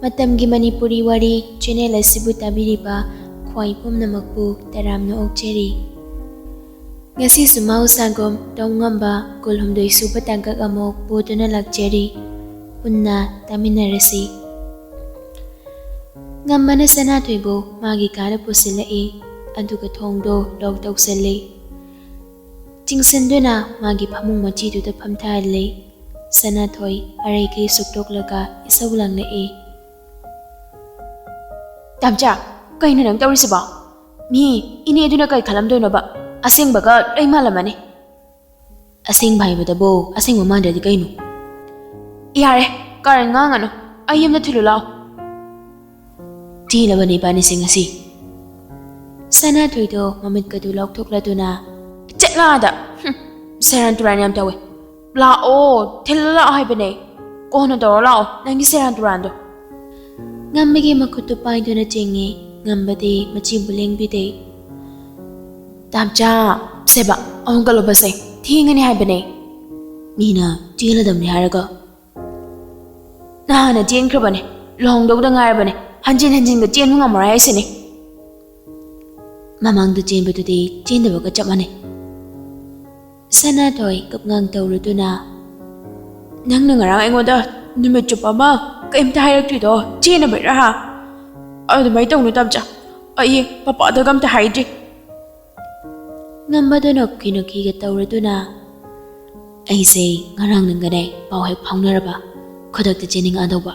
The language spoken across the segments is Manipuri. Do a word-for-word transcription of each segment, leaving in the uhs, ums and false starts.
ꯃꯇꯝꯒꯤ ꯃꯅꯤꯄꯨꯔꯤ ꯋꯥꯔꯤ ꯆꯦꯅꯦꯜ ꯑꯁꯤꯕꯨ ꯇꯥꯕꯤꯔꯤꯕ ꯈ꯭ꯋꯥꯏ ꯄꯨꯝꯅꯃꯛꯄꯨ ꯇꯔꯥꯝꯅ ꯑꯣꯛꯆꯔꯤ꯫ ꯉꯁꯤꯁꯨ ꯃꯍꯧꯁꯥꯒꯨꯝ ꯇꯧꯉꯝꯕ ꯀꯨꯟꯍꯨꯝꯗꯣꯏ ꯁꯨꯕ ꯇꯥꯡꯀꯛ ꯑꯃꯨꯛ ꯄꯨꯗꯨꯅ ꯂꯥꯛꯆꯔꯤ꯫ ꯄꯨꯟꯅ ꯇꯥꯃꯤꯟꯅꯔꯁꯤ꯫ ꯉꯝꯕꯅ ꯁꯅꯥꯊꯣꯏꯕꯨ ꯃꯥꯒꯤ ꯀꯥꯗ ꯄꯨꯁꯤꯜꯂꯛꯏ, ꯑꯗꯨꯒ ꯊꯣꯡꯗꯣ ꯂꯣꯛ ꯇꯧꯁꯤꯜꯂꯤ꯫ ꯆꯤꯡꯁꯤꯟꯗꯨꯅ ꯃꯥꯒꯤ ꯐꯃꯨꯡ ꯃꯆꯤꯗꯨꯗ ꯐꯝꯊꯍꯜꯂꯤ꯫ ꯁꯅꯥꯊꯣꯏ ꯑꯔꯩꯈꯩ ꯁꯨꯛꯇꯣꯛꯂꯒ ꯏꯁꯧ ꯂꯥꯡꯂꯛꯏ꯫ "ꯇꯥꯝꯆꯥ, ꯀꯩꯅꯣ ꯅꯪ ꯇꯧꯔꯤꯁꯤꯕꯣ? ꯃꯤ ꯏꯅꯦꯗꯨꯅ ꯀꯩ ꯈꯜꯂꯝꯗꯣꯏꯅꯣꯕ? ꯑꯁꯦꯡꯕꯒ ꯂꯣꯏ ꯃꯥꯜꯂꯝꯃꯅꯤ꯫" "ꯑꯁꯦꯡꯕ ꯍꯥꯏꯕꯗꯕꯨ ꯑꯁꯦꯡꯕ ꯃꯥꯟꯗ꯭ꯔꯗꯤ ꯀꯩꯅꯣ?" "ꯌꯥꯔꯦ, ꯀꯥꯔꯟ ꯉꯥꯡꯉꯅꯨ, ꯑꯩ ꯌꯨꯝꯗ ꯊꯤꯜꯂꯨ ꯂꯥꯛꯑꯣ꯫" ꯆꯦꯜꯂꯕꯅꯦ ꯏꯕꯥꯅꯤꯁꯦ ꯉꯁꯤ꯫ ꯁꯅꯥꯊꯣꯏꯗꯣ ꯃꯃꯤꯠꯀꯗꯨ ꯂꯥꯎꯊꯣꯛꯂꯗꯨꯅ, "ꯆꯠꯂꯣ ꯑꯥꯗ꯫ ꯍꯨꯝ, ꯁꯦꯔꯥꯟ ꯇꯨꯔꯥꯟ ꯌꯥꯝ ꯇꯧꯋꯦ꯫ ꯂꯥꯛꯑꯣ, ꯊꯤꯜꯂ ꯂꯥꯛꯑꯣ ꯍꯥꯏꯕꯅꯦ꯫ ꯀꯣꯟꯅ ꯇꯧꯔ ꯂꯥꯛꯑꯣ, ꯅꯪꯒꯤ ꯁꯦꯔꯥꯟ ꯇꯨꯔꯥꯟꯗꯣ꯫" ꯉꯝꯕꯒꯤ ꯃꯈꯨꯠꯇꯨ ꯄꯥꯏꯗꯨꯅ ꯆꯤꯡꯉꯤ꯫ ꯉꯝꯕꯗꯤ ꯃꯆꯤꯕꯨ ꯂꯦꯡꯕꯤꯗꯦ꯫ "ꯇꯥꯝꯆꯥ, ꯁꯦꯕ, ꯑꯃꯨꯛ ꯀꯠꯂꯨꯕꯁꯦ ꯊꯦꯡꯉꯅꯤ ꯍꯥꯏꯕꯅꯦ꯫" "ꯃꯤꯅ ꯆꯦꯜꯂꯗꯕꯅꯤ ꯍꯥꯏꯔꯒ꯫" "ꯅꯍꯥꯟꯅ ꯆꯦꯟꯈ꯭ꯔꯕꯅꯦ, ꯂꯨꯍꯣꯡꯗꯧꯗ ꯉꯥꯏꯔꯕꯅꯦ, ꯍꯟꯖꯤꯟ ꯍꯟꯖꯤꯟꯒ ꯆꯦꯟꯕ ꯉꯝꯃꯔꯣꯏ ꯍꯥꯏꯁꯤꯅꯤ꯫" ꯃꯃꯥꯡꯗ ꯆꯦꯟꯕꯗꯨꯗꯤ ꯆꯦꯟꯗꯕꯒ ꯆꯞ ꯃꯥꯟꯅꯩ꯫ ꯁꯅꯥꯊꯣꯏ ꯀꯞꯉꯥꯡ ꯇꯧꯔꯨꯗꯨꯅ, "ꯅꯪꯅ ꯉꯔꯥꯡ ꯑꯩꯉꯣꯟꯗ ꯅꯨꯃꯤꯠ ꯆꯨꯞꯄ ꯑꯃ ꯀꯩꯝꯇ ꯍꯥꯏꯔꯛꯇ꯭ꯔꯤꯗꯣ ꯆꯦꯟꯅꯕꯩꯔꯥ, ꯍꯥ? ꯑꯗꯨꯃꯥꯏꯅ ꯇꯧꯅꯨ ꯇꯥꯝꯆꯥ, ꯑꯩ ꯄꯄꯥꯗꯒ ꯑꯝꯇ ꯍꯥꯏꯗ꯭ꯔꯤ꯫" ꯉꯝꯕꯗꯨ ꯅꯣꯛꯈꯤ ꯅꯣꯛꯈꯤꯒ ꯇꯧꯔꯗꯨꯅ, "ꯑꯩꯁꯦ ꯉꯔꯥꯡ ꯅꯪꯒꯅꯦ ꯄꯥꯎ ꯍꯦꯛ ꯐꯥꯎꯅꯔꯕ, ꯈꯨꯗꯛꯇ ꯆꯦꯟꯅꯤꯡꯉꯛꯑꯗꯧꯕ꯫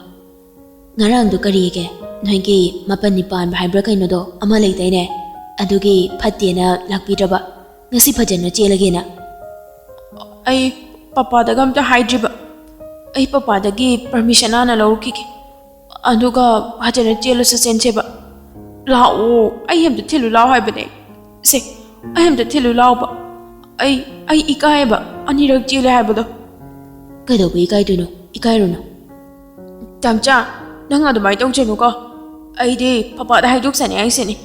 ꯉꯔꯥꯡꯗꯣ ꯀꯔꯤꯒꯦ, ꯅꯣꯏꯒꯤ ꯃꯥꯄꯟꯅꯤ ꯄꯥꯟꯕ ꯍꯥꯏꯕ꯭ꯔꯥ ꯀꯩꯅꯣꯗꯣ ꯑꯃ ꯂꯩꯗꯥꯏꯅꯦ, ꯑꯗꯨꯒꯤ ꯐꯠꯇꯦꯅ ꯂꯥꯛꯄꯤꯗ꯭ꯔꯕ? ꯉꯁꯤ ꯐꯖꯅ ꯆꯦꯜꯂꯒꯦꯅ꯫" "ꯑꯩ ꯄꯄꯥꯗꯒ ꯑꯝꯇ ꯍꯥꯏꯗ꯭ꯔꯤꯕ꯫ ꯑꯩ ꯄꯄꯥꯗꯒꯤ ꯄꯔꯃꯤꯁꯟ ꯍꯥꯟꯅ ꯂꯧꯔꯨꯈꯤꯒꯦ, ꯑꯗꯨꯒ ꯐꯖꯅ ꯆꯦꯜꯂꯁꯨ ꯆꯦꯟꯁꯦꯕ꯫ ꯂꯥꯛꯑꯣ, ꯑꯩ ꯑꯝꯇ ꯊꯤꯜꯂꯨ ꯂꯥꯛꯑꯣ ꯍꯥꯏꯕꯅꯦ꯫ ꯁꯦ, ꯑꯩ ꯑꯝꯇ ꯊꯤꯜꯂꯨ ꯂꯥꯛꯑꯣꯕ꯫ ꯑꯩ, ꯑꯩ ꯏꯀꯥꯏꯌꯦꯕ, ꯑꯅꯤꯔꯛ ꯆꯦꯜꯂꯦ ꯍꯥꯏꯕꯗꯣ꯫" "ꯀꯩꯗꯧꯕ ꯏꯀꯥꯏꯗꯣꯏꯅꯣ? ꯏꯀꯥꯏꯔꯨꯅꯨ꯫" "ꯇꯥꯝꯆꯥ, ꯅꯪ ꯑꯗꯨꯃꯥꯏꯅ ꯇꯧꯖꯅꯨꯀꯣ꯫ ꯑꯩꯗꯤ ꯄꯄꯥꯗ ꯍꯥꯏꯗꯣꯛꯆꯅꯤ ꯍꯥꯏꯁꯤꯅꯤ꯫"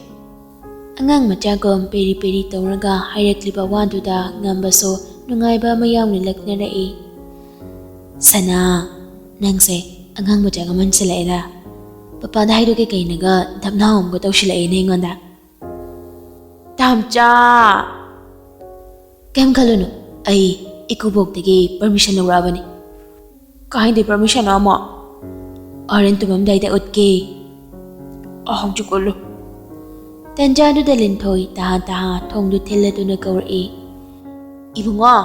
ꯑꯉꯥꯡ ꯃꯆꯥꯒꯨꯝ ꯄꯦꯔꯤ ꯄꯦꯔꯤ ꯇꯧꯔꯒ ꯍꯥꯏꯔꯛꯂꯤꯕ ꯋꯥꯗꯨꯗ ꯉꯝꯕꯁꯨ ꯅꯨꯡꯉꯥꯏꯕ ꯑꯃ ꯌꯥꯎꯅ ꯂꯛꯅꯔꯛꯏ꯫ "ꯁꯅꯥ, ꯅꯪꯁꯦ ꯑꯉꯥꯡ ꯃꯆꯥꯒ ꯃꯥꯟꯁꯤꯜꯂꯛꯑꯦꯗ꯫ ꯃꯄꯥꯟꯗ ꯍꯥꯏꯗꯣꯛꯀꯦ ꯀꯩꯅꯒ ꯙꯞꯅꯥ ꯑꯃꯒ ꯇꯧꯁꯤꯜꯂꯛꯑꯦꯅꯦ ꯑꯩꯉꯣꯟꯗ꯫ ꯇꯥꯝꯆꯥ! ꯀꯩꯝ ꯈꯜꯂꯨꯅꯨ, ꯑꯩ ꯏꯀꯨꯕꯣꯛꯇꯒꯤ ꯄꯔꯃꯤꯁꯟ ꯂꯧꯔꯛꯑꯕꯅꯤ꯫ ꯀꯥꯏꯗꯩ ꯄꯔꯃꯤꯁꯟꯅꯣ ꯑꯃꯨꯛ? ꯍꯣꯔꯦꯟ ꯇꯨꯝꯃꯝꯗꯥꯏꯗ ꯎꯠꯀꯦ꯫ ꯑ, ꯍꯧꯖꯤꯛ ꯎꯠꯂꯨ꯫ ꯇꯟꯖꯥꯗꯨꯗ ꯂꯤꯟꯊꯣꯏ ꯇꯍꯥ ꯇꯍꯥ ꯊꯣꯡꯗꯨ ꯊꯤꯜꯂꯗꯨꯅ ꯀꯧꯔꯛꯏ꯫ "ꯏꯕꯨꯡꯉꯣ,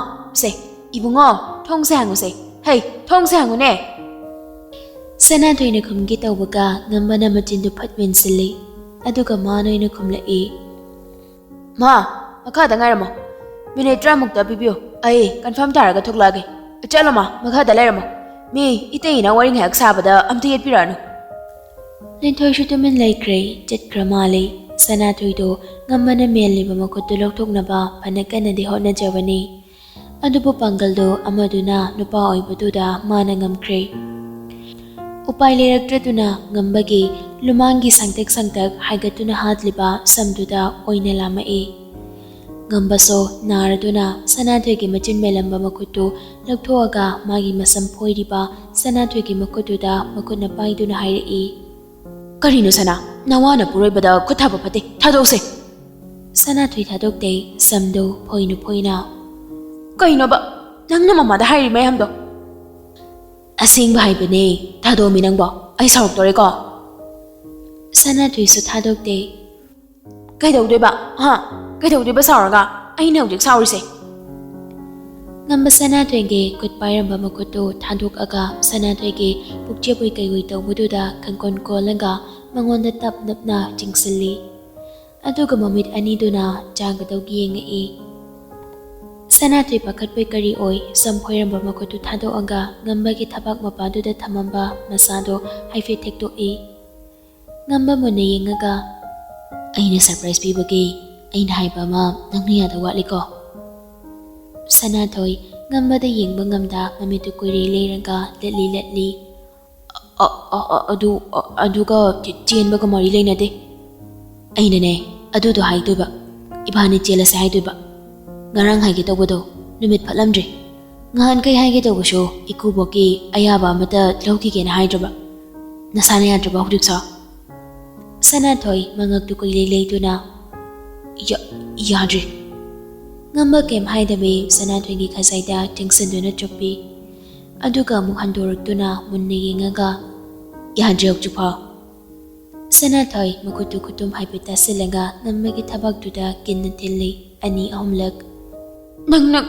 ꯁꯦ, ꯏꯕꯨꯡꯉꯣ, ꯊꯣꯡꯁꯦ ꯍꯥꯡꯉꯨꯁꯦ꯫ ꯍꯩ, ꯊꯣꯡꯁꯦ ꯍꯥꯡꯉꯨꯅꯦ!" ꯁꯅꯥꯊꯣꯏꯅ ꯈꯨꯝꯒꯦ ꯇꯧꯕꯒ ꯉꯝꯕꯅ ꯃꯆꯤꯟꯗꯨ ꯐꯠ ꯃꯦꯟꯁꯤꯜꯂꯤ꯫ ꯑꯗꯨꯒ ꯃꯥꯅ ꯑꯣꯏꯅ ꯈꯨꯝꯂꯛꯏ꯫ "ꯃꯥ, ꯃꯈꯥꯗ ꯉꯥꯏꯔꯝꯃꯣ꯫ ꯃꯤꯅꯤꯠ ꯇꯔꯥꯃꯨꯛꯇ ꯄꯤꯕꯤꯌꯨ꯫ ꯑꯩ ꯀꯟꯐꯥꯔꯝ ꯇꯥꯔꯒ ꯊꯣꯛꯂꯛꯑꯒꯦ꯫ ꯆꯠꯂꯣ ꯃꯥ, ꯃꯈꯥꯗ ꯂꯩꯔꯝꯃꯣ꯫ ꯃꯤ ꯏꯇꯩ ꯏꯅꯥꯎ ꯋꯥꯔꯤ ꯉꯥꯏꯍꯥꯛ ꯁꯥꯕꯗ ꯑꯝꯇ ꯌꯦꯠꯄꯤꯔꯛꯑꯅꯨ꯫" ꯂꯤꯟꯊꯣꯏꯁꯨ ꯇꯨꯃꯤꯟ ꯂꯩꯈ꯭ꯔꯦ, ꯆꯠꯈ꯭ꯔ ꯃꯥꯜꯂꯦ꯫ ꯁꯅꯥꯊꯣꯏꯗꯣ ꯉꯝꯕꯅ ꯃꯦꯜꯂꯤꯕ ꯃꯈꯨꯠꯇꯨ ꯂꯧꯊꯣꯛꯅꯕ ꯐꯅ ꯀꯟꯅꯗꯤ ꯍꯣꯠꯅꯖꯕꯅꯤ꯫ ꯑꯗꯨꯕꯨ ꯄꯥꯡꯒꯜꯗꯣ ꯑꯃꯗꯨꯅ ꯅꯨꯄꯥ ꯑꯣꯏꯕꯗꯨꯗ ꯃꯥꯅ ꯉꯝꯈ꯭ꯔꯦ꯫ ꯎꯄꯥꯏ ꯂꯩꯔꯛꯇ꯭ꯔꯗꯨꯅ ꯉꯝꯕꯒꯤ ꯂꯨꯃꯥꯡꯒꯤ ꯁꯪꯇꯛ ꯁꯪꯇꯛ ꯍꯥꯏꯒꯠꯇꯨꯅ ꯍꯥꯠꯂꯤꯕ ꯁꯝꯗꯨꯗ ꯑꯣꯏꯅ ꯂꯥꯝꯃꯛꯏ꯫ ꯉꯝꯕꯁꯨ ꯅꯥꯔꯗꯨꯅ ꯁꯅꯥꯊꯣꯏꯒꯤ ꯃꯆꯤꯟ ꯃꯦꯜꯂꯝꯕ ꯃꯈꯨꯠꯇꯨ ꯂꯧꯊꯣꯛꯑꯒ ꯃꯥꯒꯤ ꯃꯁꯝ ꯐꯣꯏꯔꯤꯕ ꯁꯅꯥꯊꯣꯏꯒꯤ ꯃꯈꯨꯠꯇꯨꯗ ꯃꯈꯨꯠꯅ ꯄꯥꯏꯗꯨꯅ ꯍꯥꯏꯔꯛꯏ꯫ "ꯀꯔꯤꯅꯣ ꯁꯅꯥ? ꯅꯋꯥꯅ ꯄꯣꯔꯣꯏꯕꯗ ꯈꯨꯠ ꯊꯥꯕ ꯐꯠꯇꯦ꯫ ꯊꯥꯗꯣꯛꯁꯦ!" ꯁꯅꯥꯊꯣꯏ ꯊꯥꯗꯣꯛꯇꯦ, ꯁꯝꯗꯨ ꯐꯣꯏꯅ ꯐꯣꯏꯅ꯫ "ꯀꯩꯅꯣꯕ? ꯅꯪꯅ ꯃꯃꯥꯗ ꯍꯥꯏꯔꯤ ꯃꯌꯥꯝꯗꯣ?" "ꯑꯁꯦꯡꯕ ꯍꯥꯏꯕꯅꯦ꯫ ꯊꯥꯗꯣꯛꯑꯝꯃꯤ ꯅꯪꯕꯣ꯫ ꯑꯩ ꯁꯥꯎꯔꯛꯇꯣꯔꯦꯀꯣ꯫" ꯁꯅꯥꯊꯣꯏꯁꯨ ꯊꯥꯗꯣꯛꯇꯦ꯫ "ꯀꯩꯗꯧꯗꯣꯏꯕ? ꯍꯥ? ꯀꯩꯗꯧꯗꯣꯏꯕ ꯁꯥꯎꯔꯒ? ꯑꯩꯅ ꯍꯧꯖꯤꯛ ꯁꯥꯎꯔꯤꯁꯦ꯫" ꯉꯝꯕ ꯁꯅꯥꯊꯣꯏꯒꯤ ꯈꯨꯠ ꯄꯥꯏꯔꯝꯕ ꯃꯈꯨꯠꯇꯨ ꯊꯥꯗꯣꯛꯑꯒ ꯁꯅꯥꯊꯣꯏꯒꯤ ꯄꯨꯛꯆꯦꯞ ꯑꯣꯏ ꯀꯩꯑꯣꯏ ꯇꯧꯕꯗꯨꯗ ꯀꯟꯀꯣꯟ ꯀꯣꯜꯂꯒ ꯃꯉꯣꯟꯗ ꯇꯞ ꯅꯞꯅ ꯆꯤꯡꯁꯤꯜꯂꯤ꯫ ꯑꯗꯨꯒ ꯃꯃꯤꯠ ꯑꯅꯤꯗꯨꯅ ꯆꯥꯡꯒꯗꯧꯒꯤ ꯌꯦꯡꯉꯛꯏ꯫ ꯁꯅꯥꯊꯣꯏ ꯄꯥꯈꯠꯄꯣꯏ ꯀꯔꯤ ꯑꯣꯏ, ꯁꯝ ꯐꯣꯏꯔꯝꯕ ꯃꯈꯨꯠꯇꯨ ꯊꯥꯗꯣꯛꯑꯒ ꯉꯝꯕꯒꯤ ꯊꯕꯥꯛ ꯃꯄꯥꯗꯨꯗ ꯊꯝꯃꯝꯕ ꯃꯁꯥꯗꯣ ꯍꯥꯏꯐꯦꯠ ꯊꯦꯛꯇꯣꯛꯏ꯫ ꯉꯝꯕ ꯃꯨꯟꯅ ꯌꯦꯡꯉꯒ, "ꯑꯩꯅ ꯁꯔꯄ꯭ꯔꯥꯏꯖ ꯄꯤꯕꯒꯤ ꯑꯩꯅ ꯍꯥꯏꯕ ꯑꯃ ꯅꯪꯅ ꯌꯥꯗ ꯋꯥꯠꯂꯤꯀꯣ?" ꯁꯅꯥꯊꯣꯏ ꯉꯝꯕꯗ ꯌꯦꯡꯕ ꯉꯝꯗ ꯃꯃꯤꯠꯇꯨ ꯀꯨꯏꯔꯦ ꯂꯩꯔꯒ ꯂꯦꯠꯂꯤ ꯂꯦꯠꯂꯤ꯫ "ꯑ-, ꯑ-, ꯑ-, ꯑꯗꯨ, ꯑ-, ꯑꯗꯨꯒ ꯆꯦ-, ꯆꯦꯟꯕꯒ ꯃꯔꯤ ꯂꯩꯅꯗꯦ꯫ ꯑꯩꯅꯅꯦ ꯑꯗꯨꯗꯣ ꯍꯥꯏꯗꯣꯏꯕ꯫ ꯏꯕꯥꯅꯤ ꯆꯦꯜꯂꯁꯦ ꯍꯥꯏꯗꯣꯏꯕ꯫ ꯉꯔꯥꯡ ꯍꯥꯏꯒꯦ ꯇꯧꯕꯗꯣ ꯅꯨꯃꯤꯠ ꯐꯠꯂꯝꯗ꯭ꯔꯦ꯫ ꯉꯍꯥꯟꯈꯩ ꯍꯥꯏꯒꯦ ꯇꯧꯕꯁꯨ ꯏꯀꯨꯕꯣꯛꯀꯤ ꯑꯌꯥꯕ ꯑꯃꯠꯇ ꯂꯧꯈꯤꯒꯦꯅ ꯍꯥꯏꯗ꯭ꯔꯕ꯫ "ꯅꯁꯥꯅ ꯌꯥꯗ꯭ꯔꯕ ꯍꯧꯖꯤꯛꯁꯨ?" ꯁꯅꯥꯊꯣꯏ ꯃꯉꯛꯇꯨ ꯀꯨꯏꯂꯩ ꯂꯩꯗꯨꯅ, "ꯌꯥ-, ꯌꯥꯗ꯭ꯔꯤ꯫" ꯉꯝꯕ ꯀꯩꯝ ꯍꯥꯏꯗꯕꯤ ꯁꯅꯥꯊꯣꯏꯒꯤ ꯈꯖꯥꯏꯗ ꯆꯪꯁꯤꯟꯗꯨꯅ ꯆꯨꯞꯄꯤ꯫ ꯑꯗꯨꯒ ꯑꯃꯨꯛ ꯍꯟꯗꯣꯔꯛꯇꯨꯅ ꯃꯨꯟꯅ ꯌꯦꯡꯉꯒ, "ꯌꯥꯗ꯭ꯔꯤ ꯍꯧꯖꯤꯛꯐꯥꯎ꯫" ꯁꯅꯥꯊꯣꯏ ꯃꯈꯨꯠꯇꯨ ꯈꯨꯇꯨꯝ ꯍꯥꯏꯐꯦꯠ ꯇꯥꯁꯤꯜꯂꯒ ꯉꯝꯕꯒꯤ ꯊꯕꯥꯛꯇꯨꯗ ꯀꯤꯟꯅ ꯊꯤꯜꯂꯤ ꯑꯅꯤ ꯑꯍꯨꯝꯂꯛ꯫ "ꯅꯪ, ꯅꯪ,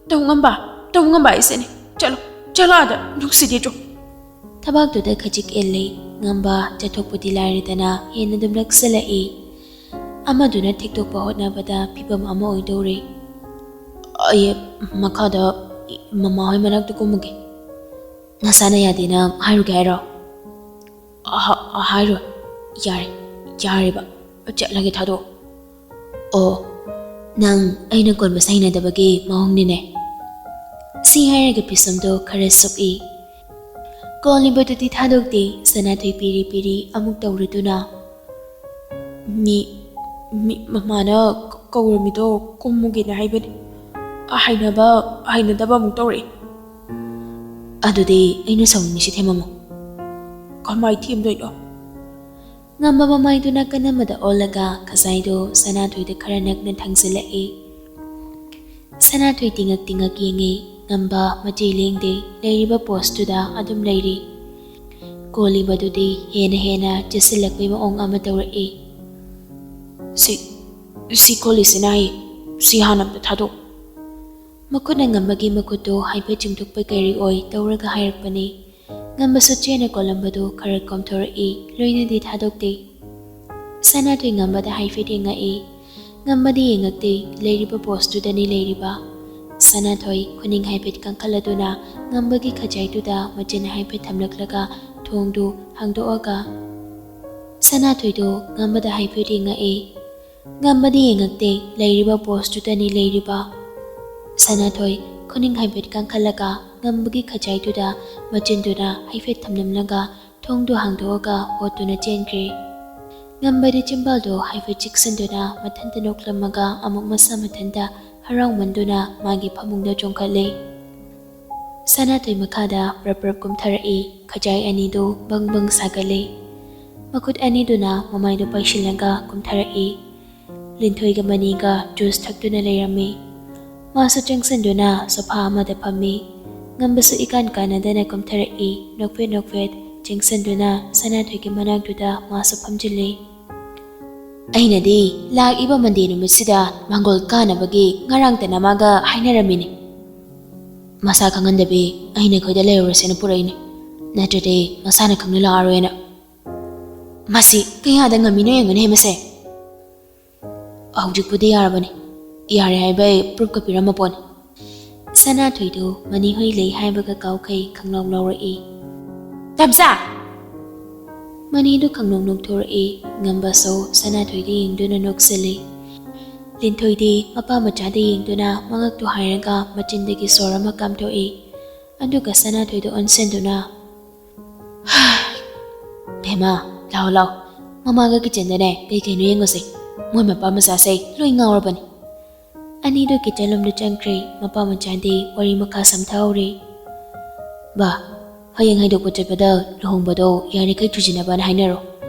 ꯇꯧ ꯉꯝꯕ, ꯇꯧ ꯉꯝꯕ ꯍꯥꯏꯁꯤꯅꯦ꯫ ꯆꯠꯂꯣ, ꯆꯠꯂꯣ ꯑꯥꯗ, ꯅꯨꯡꯁꯤꯗꯦ ꯆꯣ꯫" ꯊꯕꯥꯛꯇꯨꯗ ꯈꯖꯤꯛ ꯏꯜꯂꯤ꯫ ꯉꯝꯕ ꯆꯠꯊꯣꯛꯄꯗꯤ ꯂꯥꯏꯔꯗꯅ ꯍꯦꯟꯅ ꯑꯗꯨꯝ ꯅꯛꯁꯤꯜꯂꯛꯏ꯫ ꯑꯃꯗꯨꯅ ꯊꯦꯛꯇꯣꯛꯄ ꯍꯣꯠꯅꯕꯗ ꯐꯤꯕꯝ ꯑꯃ ꯑꯣꯏꯗꯧꯔꯦ꯫ "ꯑꯩ ꯃꯈꯥꯗ ꯃꯃꯥ ꯍꯣꯏ ꯃꯅꯥꯛꯇ ꯀꯨꯝꯃꯨꯒꯦ꯫" "ꯅꯁꯥꯅ ꯌꯥꯗꯦꯅ ꯍꯥꯏꯔꯨꯒꯦ ꯍꯥꯏꯔꯣ?" "ꯑꯍ-, ꯍꯥꯏꯔꯣꯏ꯫ ꯌꯥꯔꯦ, ꯌꯥꯔꯦꯕ꯫ ꯆꯠꯂꯒꯦ, ꯊꯥꯗꯣꯛꯑꯣ꯫" "ꯑꯣ, ꯅꯪ ꯑꯩꯅ ꯀꯣꯟꯕꯁꯦ ꯍꯩꯅꯗꯕꯒꯤ ꯃꯑꯣꯡꯅꯤꯅꯦ꯫" ꯁꯤ ꯍꯥꯏꯔꯒ ꯄꯤꯁꯨꯝꯗꯣ ꯈꯔ ꯁꯨꯞꯏ꯫ ꯀꯣꯜꯂꯤꯕꯗꯨꯗꯤ ꯊꯥꯗꯣꯛꯇꯦ꯫ ꯁꯅꯥꯊꯣꯏ ꯄꯤꯔꯤ ꯄꯤꯔꯤ ꯑꯃꯨꯛ ꯇꯧꯔꯨꯗꯨꯅ, "ꯃꯤ, ꯃꯤ ꯃꯃꯥꯅ ꯀ-, ꯀꯧꯔꯝꯃꯤꯗꯣ ꯀꯨꯝꯃꯨꯒꯦꯅ ꯍꯥꯏꯕꯅꯤ꯫ ꯍꯩꯅꯕ, ꯍꯩꯅꯗꯕ ꯑꯃꯨꯛ ꯇꯧꯔꯛꯑꯦ꯫" "ꯑꯗꯨꯗꯤ ꯑꯩꯅ ꯁꯥꯎꯅꯤꯡꯉꯤꯁꯤ ꯊꯦꯝꯃꯝꯃꯣ꯫" "ꯀꯃꯥꯏ ꯊꯦꯝꯗꯣꯏꯅꯣ?" ꯉꯝꯕ ꯃꯃꯥꯏꯗꯨ ꯅꯥꯀꯟ ꯑꯃꯗ ꯑꯣꯜꯂꯒ ꯈꯖꯥꯏꯗꯨ ꯁꯅꯥꯊꯣꯏꯗ ꯈꯔ ꯅꯛꯅ ꯊꯥꯡꯖꯤꯜꯂꯛꯏ꯫ ꯁꯅꯥꯊꯣꯏ ꯇꯤꯉꯛ ꯇꯤꯉꯛ ꯌꯦꯡꯉꯤ꯫ ꯉꯝꯕ ꯃꯆꯩ ꯂꯦꯡꯗꯦ, ꯂꯩꯔꯤꯕ ꯄꯣꯁꯇꯨꯗ ꯑꯗꯨꯝ ꯂꯩꯔꯤ꯫ ꯀꯣꯜꯂꯤꯕꯗꯨꯗꯤ ꯍꯦꯟꯅ ꯍꯦꯟꯅ ꯆꯦꯠꯁꯤꯜꯂꯛꯄꯩ ꯃꯑꯣꯡ ꯑꯃ ꯇꯧꯔꯛꯏ꯫ "ꯁꯤ, ꯁꯤ ꯀꯣꯜꯂꯤꯁꯤꯅ ꯑꯩ, ꯁꯤ ꯍꯥꯟꯅ ꯑꯝꯇ ꯊꯥꯗꯣꯛ꯫" ꯃꯈꯨꯠꯅ ꯉꯝꯕꯒꯤ ꯃꯈꯨꯠꯇꯨ ꯍꯥꯏꯐꯦꯠ ꯆꯤꯡꯊꯣꯛꯄ ꯀꯩꯔꯤ ꯑꯣꯏ ꯇꯧꯔꯒ ꯍꯥꯏꯔꯛꯄꯅꯤ꯫ ꯉꯝꯕꯁꯨ ꯆꯦꯅ ꯀꯣꯜꯂꯝꯕꯗꯨ ꯈꯔ ꯀꯣꯝꯊꯣꯔꯛꯏ, ꯂꯣꯏꯅꯗꯤ ꯊꯥꯗꯣꯛꯇꯦ꯫ ꯁꯅꯥꯊꯣꯏ ꯉꯝꯕꯗ ꯍꯥꯏꯐꯦꯠ ꯌꯦꯡꯉꯛꯏ꯫ ꯉꯝꯕꯗꯤ ꯌꯦꯡꯉꯛꯇꯦ, ꯂꯩꯔꯤꯕ ꯄꯣꯁꯇꯨꯗꯅꯤ ꯂꯩꯔꯤꯕ꯫ ꯁꯅꯥꯊꯣꯏ ꯈꯨꯅꯤꯡ ꯍꯥꯏꯐꯦꯠ ꯀꯟꯈꯠꯂꯗꯨꯅ ꯉꯝꯕꯒꯤ ꯈꯖꯥꯏꯗꯨꯗ ꯃꯆꯤꯟ ꯍꯥꯏꯐꯦꯠ ꯊꯝꯂꯛꯂꯒ ꯊꯣꯡꯗꯨ ꯍꯥꯡꯗꯣꯛꯑꯒ ꯁꯅꯥꯊꯣꯏꯗꯨ ꯉꯝꯕꯗ ꯍꯥꯏꯐꯦꯠ ꯌꯦꯡꯉꯛꯏ꯫ ꯉꯝꯕꯗꯤ ꯌꯦꯡꯉꯛꯇꯦ, ꯂꯩꯔꯤꯕ ꯄꯣꯁꯇꯨꯗꯅꯤ ꯂꯩꯔꯤꯕ꯫ ꯁꯅꯥꯊꯣꯏ ꯈꯨꯅꯤꯡ ꯍꯥꯏꯐꯦꯠ ꯀꯟꯈꯠꯂꯒ ꯉꯝꯕꯒꯤ ꯈꯖꯥꯏꯗꯨꯗ ꯃꯆꯤꯟꯗꯨꯅ ꯍꯥꯏꯐꯦꯠ ꯊꯝꯂꯝꯂꯒ ꯊꯣꯡꯗꯨ ꯍꯥꯡꯗꯣꯛꯑꯒ ꯍꯣꯠꯇꯨꯅ ꯆꯦꯟꯈ꯭ꯔꯦ꯫ ꯉꯝꯕꯗꯤ ꯆꯤꯝꯕꯥꯜꯗꯣ ꯍꯥꯏꯐꯦꯠ ꯆꯤꯛꯁꯤꯟꯗꯨꯅ ꯃꯊꯟꯇ ꯅꯣꯛꯂꯝꯃꯒ ꯑꯃꯨꯛ ꯃꯁꯥ ꯃꯊꯟꯇ ꯍꯔꯥꯎꯃꯟꯗꯨꯅ ꯃꯥꯒꯤ ꯐꯃꯨꯡꯗ ꯆꯣꯡꯈꯠꯂꯦ꯫ ꯁꯅꯥꯊꯣꯏ ꯃꯈꯥꯗ ꯄ꯭ꯔꯞ ꯄ꯭ꯔꯞ ꯀꯨꯝꯊꯔꯛꯏ꯫ ꯈꯖꯥꯏ ꯑꯅꯤꯗꯨ ꯕꯪ ꯕꯪ ꯁꯥꯒꯠꯂꯤ꯫ ꯃꯈꯨꯠ ꯑꯅꯤꯗꯨꯅ ꯃꯃꯥꯏꯗꯨ ꯄꯥꯏꯁꯤꯜꯂꯒ ꯀꯨꯝꯊꯔꯛꯏ꯫ ꯂꯤꯟꯊꯣꯏꯒ ꯃꯅꯤꯒ ꯖꯨꯁ ꯊꯛꯇꯨꯅ ꯂꯩꯔꯝꯃꯤ꯫ ꯃꯥꯁꯨ ꯆꯪꯁꯤꯟꯗꯨꯅ ꯁꯣꯐꯥ ꯑꯃꯗ ꯐꯝꯃꯤ꯫ ꯉꯝꯕꯁꯨ ꯏꯀꯥꯟ ꯀꯥꯟꯅꯗꯅ ꯀꯨꯝꯊꯔꯛꯏ꯫ ꯅꯣꯛꯐꯦꯠ ꯅꯣꯛꯐꯦꯠ ꯆꯪꯁꯤꯟꯗꯨꯅ ꯁꯅꯥꯊꯣꯏꯒꯤ ꯃꯅꯥꯛꯇꯨꯗ ꯃꯥꯁꯨ ꯐꯝꯖꯤꯜꯂꯤ꯫ "ꯑꯩꯅꯗꯤ ꯂꯥꯛꯏꯕ ꯃꯟꯗꯦ ꯅꯨꯃꯤꯠꯁꯤꯗ ꯃꯥꯡꯒꯣꯜ ꯀꯥꯅꯕꯒꯤ ꯉꯔꯥꯡꯇ ꯅꯃꯥꯒ ꯍꯥꯏꯅꯔꯝꯃꯤꯅꯤ꯫ ꯃꯁꯥ ꯈꯪꯍꯟꯗꯕꯤ ꯑꯩꯅ ꯑꯩꯈꯣꯏꯗ ꯂꯩꯔꯨꯔꯁꯦꯅ ꯄꯨꯔꯛꯏꯅꯤ꯫ ꯅꯠꯇ꯭ꯔꯗꯤ ꯃꯁꯥꯅ ꯈꯪꯅ ꯂꯥꯛꯑꯔꯣꯏꯅ꯫ ꯃꯁꯤ ꯀꯌꯥꯗ ꯉꯝꯃꯤꯅꯣ ꯌꯦꯡꯉꯨꯅꯦ ꯃꯁꯦ꯫ ꯍꯧꯖꯤꯛꯄꯨꯗꯤ ꯌꯥꯔꯕꯅꯤ꯫ ꯌꯥꯔꯦ ꯍꯥꯏꯕ ꯑꯩ ꯄ꯭ꯔꯨꯐꯀ ꯄꯤꯔꯝꯃ ꯄꯣꯠꯅꯤ꯫" ꯁꯅꯥꯊꯣꯏꯗꯨ ꯃꯅꯤꯍꯣꯏ ꯂꯩ ꯍꯥꯏꯕꯒ ꯀꯥꯎꯈꯩ ꯈꯪꯂꯥꯎ ꯂꯥꯎꯔꯛꯏ꯫ "ꯇꯝꯆꯥ!" ꯃꯅꯤꯗꯨ ꯈꯪꯅꯣꯛ ꯅꯣꯛꯊꯣꯔꯛꯏ꯫ ꯉꯝꯕꯁꯨ ꯁꯅꯥꯊꯣꯏꯗ ꯌꯦꯡꯗꯨꯅ ꯅꯣꯛꯆꯜꯂꯤ꯫ ꯂꯤꯟꯊꯣꯏꯗꯤ ꯃꯄꯥ ꯃꯆꯥꯗ ꯌꯦꯡꯗꯨꯅ ꯃꯉꯛꯇꯨ ꯍꯥꯏꯔꯒ ꯃꯆꯤꯟꯗꯒꯤ ꯁꯣꯔ ꯑꯃ ꯀꯥꯝꯊꯣꯛꯏ꯫ ꯑꯗꯨꯒ ꯁꯅꯥꯊꯣꯏꯗ ꯑꯣꯟꯁꯤꯟꯗꯨꯅ, "ꯕꯦꯝꯃ, ꯂꯥꯛꯑꯣ, ꯂꯥꯛꯑꯣ꯫ ꯃꯃꯥꯒ ꯀꯤꯆꯟꯗꯅꯦ ꯀꯩ ꯀꯩꯅꯣ ꯌꯦꯡꯉꯨꯁꯦ꯫ ꯃꯣꯏ ꯃꯄꯥ ꯃꯆꯥꯁꯦ ꯂꯣꯏ ꯉꯥꯎꯔꯕꯅꯤ꯫" ꯑꯅꯤꯗꯨ ꯀꯤꯆꯟ ꯂꯣꯝꯗ ꯆꯪꯈ꯭ꯔꯦ꯫ ꯃꯄꯥ ꯃꯆꯥꯗꯤ ꯋꯥꯔꯤ ꯃꯈꯥ ꯁꯝꯊꯍꯧꯔꯦ꯫ "ꯕꯥ, ꯍꯌꯦꯡ ꯍꯩꯗꯣꯛꯄ ꯆꯠꯄꯗ ꯂꯨꯍꯣꯡꯕꯗꯣ ꯌꯥꯔꯤꯈꯩ ꯊꯨꯖꯤꯟꯅꯕꯅ ꯍꯥꯏꯅꯔꯣ꯫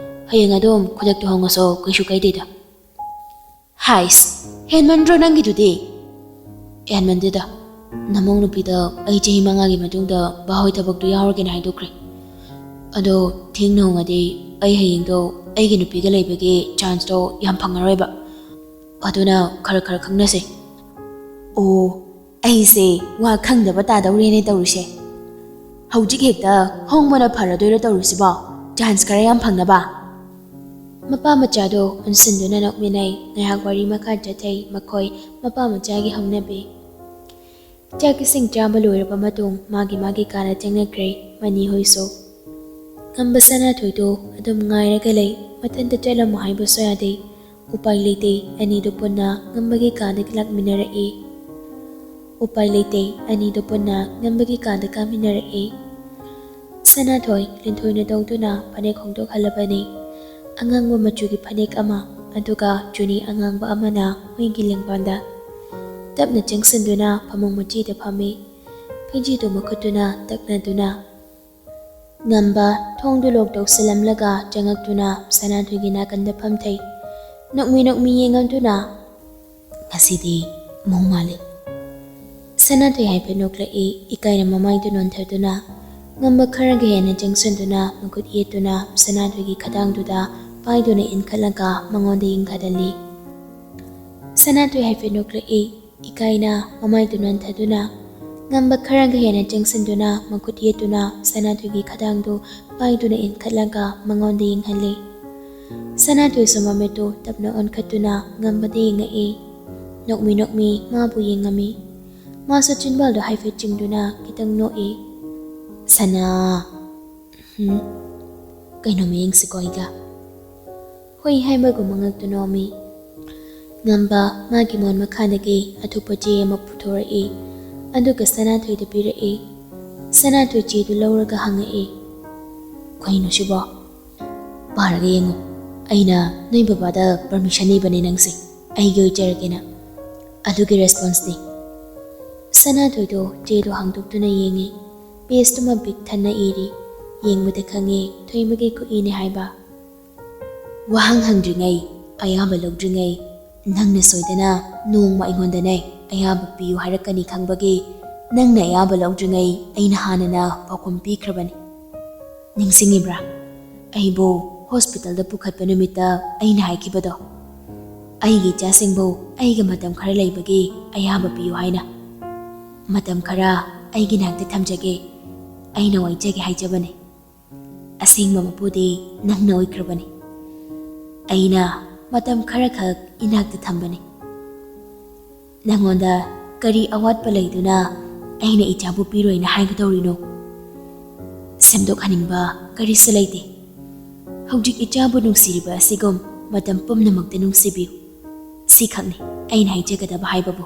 ꯍꯌꯦꯡ ꯑꯗꯨꯝ ꯈꯨꯗꯛꯇ ꯍꯣꯡꯉꯁꯨ ꯀꯩꯁꯨ ꯀꯥꯏꯗꯦꯗ꯫" "ꯍꯥꯏꯁ, ꯍꯦꯟꯃꯟꯗ꯭ꯔꯣ ꯅꯪꯒꯤꯗꯨꯗꯤ?" "ꯍꯦꯟꯃꯟꯗꯦꯗ꯫ ꯅꯃꯧ ꯅꯨꯄꯤꯗ ꯑꯩ ꯆꯍꯤ ꯃꯉꯥꯒꯤ ꯃꯇꯨꯡꯗ ꯕꯥꯍꯣꯏ ꯊꯕꯛꯇꯨ ꯌꯥꯎꯔꯒꯦꯅ ꯍꯥꯏꯗꯣꯛꯈ꯭ꯔꯦ꯫ ꯑꯗꯣ ꯊꯦꯡꯅ ꯍꯣꯡꯉꯗꯤ ꯑꯩ ꯍꯌꯦꯡꯗꯣ ꯑꯩꯒꯤ ꯅꯨꯄꯤꯒ ꯂꯩꯕꯒꯤ ꯆꯥꯟꯁꯇꯣ ꯌꯥꯝ ꯐꯪꯉꯔꯣꯏꯕ꯫ ꯑꯗꯨꯅ ꯈꯔ ꯈꯔ ꯈꯪꯅꯁꯦ꯫" "ꯑꯣ, ꯑꯩꯁꯦ ꯋꯥ ꯈꯪꯗꯕ ꯇꯥꯗꯧꯔꯦꯅꯦ ꯇꯧꯔꯤꯁꯦ꯫ ꯍꯧꯖꯤꯛ ꯍꯦꯛꯇ ꯍꯣꯡꯕꯅ ꯐꯔꯗꯣꯏꯔꯣ ꯇꯧꯔꯤꯁꯤꯕꯣ, ꯆꯥꯟꯁ ꯈꯔ ꯌꯥꯝ ꯐꯪꯅꯕ?" ꯃꯄꯥ ꯃꯆꯥꯗꯣ ꯄꯨꯟꯁꯤꯟꯗꯨꯅ ꯅꯣꯛꯃꯤꯟꯅꯩ꯫ ꯉꯥꯏꯍꯥꯛ ꯋꯥꯔꯤ ꯃꯈꯥ ꯆꯠꯊꯩ ꯃꯈꯣꯏ ꯃꯄꯥ ꯃꯆꯥꯒꯤ ꯍꯧꯅꯕꯤ꯫ ꯆꯥꯛ ꯏꯁꯤꯡ ꯆꯥꯕ ꯂꯣꯏꯔꯕ ꯃꯇꯨꯡ ꯃꯥꯒꯤ ꯃꯥꯒꯤ ꯀꯥꯗ ꯆꯪꯅꯈ꯭ꯔꯦ ꯃꯅꯤ ꯍꯣꯏꯁꯨ꯫ ꯉꯝꯕ ꯁꯅꯥꯊꯣꯏꯗꯣ ꯑꯗꯨꯝ ꯉꯥꯏꯔꯒ ꯂꯩ꯫ ꯃꯊꯟꯇ ꯆꯠꯂꯝꯃꯣ ꯍꯥꯏꯕꯁꯨ ꯌꯥꯗꯦ꯫ ꯎꯄꯥꯏ ꯂꯩꯇꯦ꯫ ꯑꯅꯤꯗꯨ ꯄꯨꯟꯅ ꯉꯝꯕꯒꯤ ꯀꯥꯗ ꯂꯥꯛꯃꯤꯟꯅꯔꯛꯏ꯫ ꯎꯄꯥꯏ ꯂꯩꯇꯦ꯫ ꯑꯅꯤꯗꯨ ꯄꯨꯟꯅ ꯉꯝꯕꯒꯤ ꯀꯥꯗ ꯀꯥꯃꯤꯟꯅꯔꯛꯏ꯫ ꯁꯅꯥꯊꯣꯏ ꯂꯤꯟꯊꯣꯏꯅ ꯇꯧꯗꯨꯅ ꯐꯅꯦꯛ ꯍꯣꯡꯗꯣꯛꯍꯜꯂꯕꯅꯤ꯫ ꯑꯉꯥꯡꯕ ꯃꯆꯨꯒꯤ ꯐꯅꯦꯛ ꯑꯃ, ꯑꯗꯨꯒ ꯆꯨꯅꯤ ꯑꯉꯥꯡꯕ ꯑꯃꯅ ꯍꯨꯏꯒꯤ ꯂꯦꯡꯕꯥꯟꯗ꯫ ꯇꯞꯅ ꯆꯪꯁꯤꯟꯗꯨꯅ ꯐꯃꯨꯡ ꯃꯆꯤꯗ ꯐꯝꯃꯤ꯫ ꯐꯤꯖꯤꯗꯨ ꯃꯈꯨꯠꯇꯨꯅ ꯇꯛꯅꯗꯨꯅ꯫ ꯉꯝꯕ ꯊꯣꯡꯗꯨ ꯂꯣꯛ ꯇꯧꯁꯤꯜꯂꯝꯂꯒ ꯆꯪꯉꯛꯇꯨꯅ ꯁꯅꯥꯊꯣꯏꯒꯤ ꯅꯥꯀꯟꯗ ꯐꯝꯊꯩ꯫ ꯅꯣꯛꯃꯤ ꯅꯣꯛꯃꯤ ꯌꯦꯡꯉꯝꯗꯨꯅ, "ꯉꯁꯤꯗꯤ ꯃꯑꯣꯡ ꯃꯥꯜꯂꯤ꯫" ꯁꯅꯥꯊꯣꯏ ꯍꯥꯏꯐꯦꯠ ꯅꯣꯛꯂꯛꯏ꯫ ꯏꯀꯥꯏꯅ ꯃꯃꯥꯏꯗꯨ ꯅꯣꯟꯊꯗꯨꯅ, ꯉꯝꯕ ꯈꯔꯒ ꯍꯦꯟꯅ ꯆꯪꯁꯤꯟꯗꯨꯅ ꯃꯈꯨꯠ ꯌꯦꯠꯇꯨꯅ ꯁꯅꯥꯊꯣꯏꯒꯤ ꯈꯗꯥꯡꯗꯨꯗ ꯄꯥꯏꯗꯨꯅ ꯏꯟꯈꯠꯂꯒ ꯃꯉꯣꯟꯗ ꯌꯦꯡꯈꯠꯍꯜꯂꯤ꯫ ꯁꯅꯥꯊꯣꯏ ꯍꯥꯏꯐꯦꯠ ꯅꯣꯛꯂꯛꯏ꯫ ꯏꯀꯥꯏꯅ ꯃꯃꯥꯏꯗꯨ ꯅꯣꯟꯊꯗꯨꯅ, ꯉꯝꯕ ꯈꯔꯒ ꯍꯦꯟꯅ ꯆꯪꯁꯤꯟꯗꯨꯅ ꯃꯈꯨꯠ ꯌꯦꯠꯇꯨꯅ ꯁꯅꯥꯊꯣꯏꯒꯤ ꯈꯗꯥꯡꯗꯨ ꯄꯥꯏꯗꯨꯅ ꯏꯟꯈꯠꯂꯒ ꯃꯉꯣꯟꯗ ꯌꯦꯡꯍꯜꯂꯤ꯫ ꯁꯅꯥꯊꯣꯏꯁꯨ ꯃꯃꯤꯠꯇꯨ ꯇꯞꯅ ꯑꯣꯟꯈꯠꯇꯨꯅ ꯉꯝꯕꯗ ꯌꯦꯡꯉꯛꯏ꯫ ꯅꯣꯛꯃꯤ ꯅꯣꯛꯃꯤ ꯃꯥꯕꯨ ꯌꯦꯡꯉꯝꯃꯤ꯫ ꯃꯥꯁꯨ ꯆꯤꯟꯕꯥꯜꯗꯨ ꯍꯥꯏꯐꯦꯠ ꯆꯤꯡꯗꯨꯅ ꯈꯤꯇꯪ ꯅꯣꯛꯏ꯫ "ꯁꯅꯥ, ꯎꯝ, ꯀꯩꯅꯣ ꯃꯌꯦꯡꯁꯤꯀꯣ ꯑꯩꯒ?" ꯍꯣꯏ ꯍꯥꯏꯕꯒꯨꯝ ꯃꯉꯛꯇꯨ ꯅꯣꯝꯃꯤ꯫ ꯉꯝꯕ ꯃꯥꯒꯤ ꯃꯣꯟ ꯃꯈꯥꯗꯒꯤ ꯑꯊꯨꯞꯄ ꯆꯦ ꯑꯃ ꯄꯨꯊꯣꯔꯛꯏ, ꯑꯗꯨꯒ ꯁꯅꯥꯊꯣꯏꯗ ꯄꯤꯔꯛꯏ꯫ ꯁꯅꯥꯊꯣꯏ ꯆꯦꯗꯨ ꯂꯧꯔꯒ ꯍꯪꯉꯛꯏ, "ꯀꯩꯅꯣ ꯁꯤꯕꯣ?" "ꯄꯥꯔꯒ ꯌꯦꯡꯉꯨ꯫ ꯑꯩꯅ ꯅꯣꯏ ꯕꯕꯥꯗ ꯄꯔꯃꯤꯁꯟ ꯅꯤꯕꯅꯦ ꯅꯪꯁꯦ ꯑꯩꯒꯤ ꯑꯣꯏꯖꯔꯒꯦꯅ꯫ ꯑꯗꯨꯒꯤ ꯔꯦꯁꯄꯣꯟꯁꯅꯤ꯫" ꯁꯅꯥꯊꯣꯏꯗꯣ ꯆꯦꯗꯣ ꯍꯥꯡꯗꯣꯛꯇꯨꯅ ꯌꯦꯡꯉꯤ꯫ ꯄꯦꯖꯇꯨꯃ ꯄꯤꯛ ꯊꯟꯅ ꯏꯔꯤ꯫ ꯌꯦꯡꯕꯗ ꯈꯪꯉꯦ ꯊꯣꯏꯃꯒꯤ ꯈꯨꯠꯏꯅꯦ ꯍꯥꯏꯕ꯫ "ꯋꯥꯍꯪ ꯍꯪꯗ꯭ꯔꯤꯉꯩ, ꯑꯌꯥꯕ ꯂꯧꯗ꯭ꯔꯤꯉꯩ, ꯅꯪꯅ ꯁꯣꯏꯗꯅ ꯅꯣꯡꯃ ꯑꯩꯉꯣꯟꯗꯅꯦ ꯑꯌꯥꯕ ꯄꯤꯌꯨ ꯍꯥꯏꯔꯛꯀꯅꯤ ꯈꯪꯕꯒꯤ ꯅꯪꯅ ꯑꯌꯥꯕ ꯂꯧꯗ꯭ꯔꯤꯉꯩ ꯑꯩꯅ ꯍꯥꯟꯅꯅ ꯄꯥꯎꯈꯨꯝ ꯄꯤꯈ꯭ꯔꯕꯅꯤ꯫ ꯅꯤꯡꯁꯤꯡꯉꯤꯕ꯭ꯔꯥ? ꯑꯩꯕꯨ ꯍꯣꯁꯄꯤꯇꯥꯜꯗ ꯄꯨꯈꯠꯄ ꯅꯨꯃꯤꯠꯇ ꯑꯩꯅ ꯍꯥꯏꯈꯤꯕꯗꯣ, ꯑꯩꯒꯤ ꯏꯆꯥꯁꯤꯡꯕꯨ ꯑꯩꯒ ꯃꯇꯝ ꯈꯔ ꯂꯩꯕꯒꯤ ꯑꯌꯥꯕ ꯄꯤꯌꯨ ꯍꯥꯏꯅ꯫ ꯃꯇꯝ ꯈꯔ ꯑꯩꯒꯤ ꯅꯥꯛꯇ ꯊꯝꯖꯒꯦ, ꯑꯩꯅ ꯋꯥꯏꯖꯒꯦ ꯍꯥꯏꯖꯕꯅꯤ꯫ ꯑꯁꯦꯡꯕ ꯃꯄꯨꯗꯤ ꯅꯪꯅ ꯑꯣꯏꯈ꯭ꯔꯕꯅꯤ꯫ ꯑꯩꯅ ꯃꯇꯝ ꯈꯔꯈꯛ ꯏꯅꯥꯛꯇ ꯊꯝꯕꯅꯤ꯫ ꯅꯪꯉꯣꯟꯗ ꯀꯔꯤ ꯑꯋꯥꯠꯄ ꯂꯩꯗꯨꯅ ꯑꯩꯅ ꯏꯆꯥꯕꯨ ꯄꯤꯔꯣꯏꯅ ꯍꯥꯏꯒꯗꯧꯔꯤꯅꯣ? ꯁꯦꯝꯗꯣꯛꯍꯟꯅꯤꯡꯕ ꯀꯔꯤꯁꯨ ꯂꯩꯇꯦ꯫ ꯍꯧꯖꯤꯛ ꯏꯆꯥꯕꯨ ꯅꯨꯡꯁꯤꯔꯤꯕ ꯑꯁꯤꯒꯨꯝ ꯃꯇꯝ ꯄꯨꯝꯅꯃꯛꯇ ꯅꯨꯡꯁꯤꯕꯤꯌꯨ꯫ ꯁꯤꯈꯛꯅꯤ ꯑꯩꯅ ꯍꯥꯏꯖꯒꯗꯕ ꯍꯥꯏꯕꯕꯨ꯫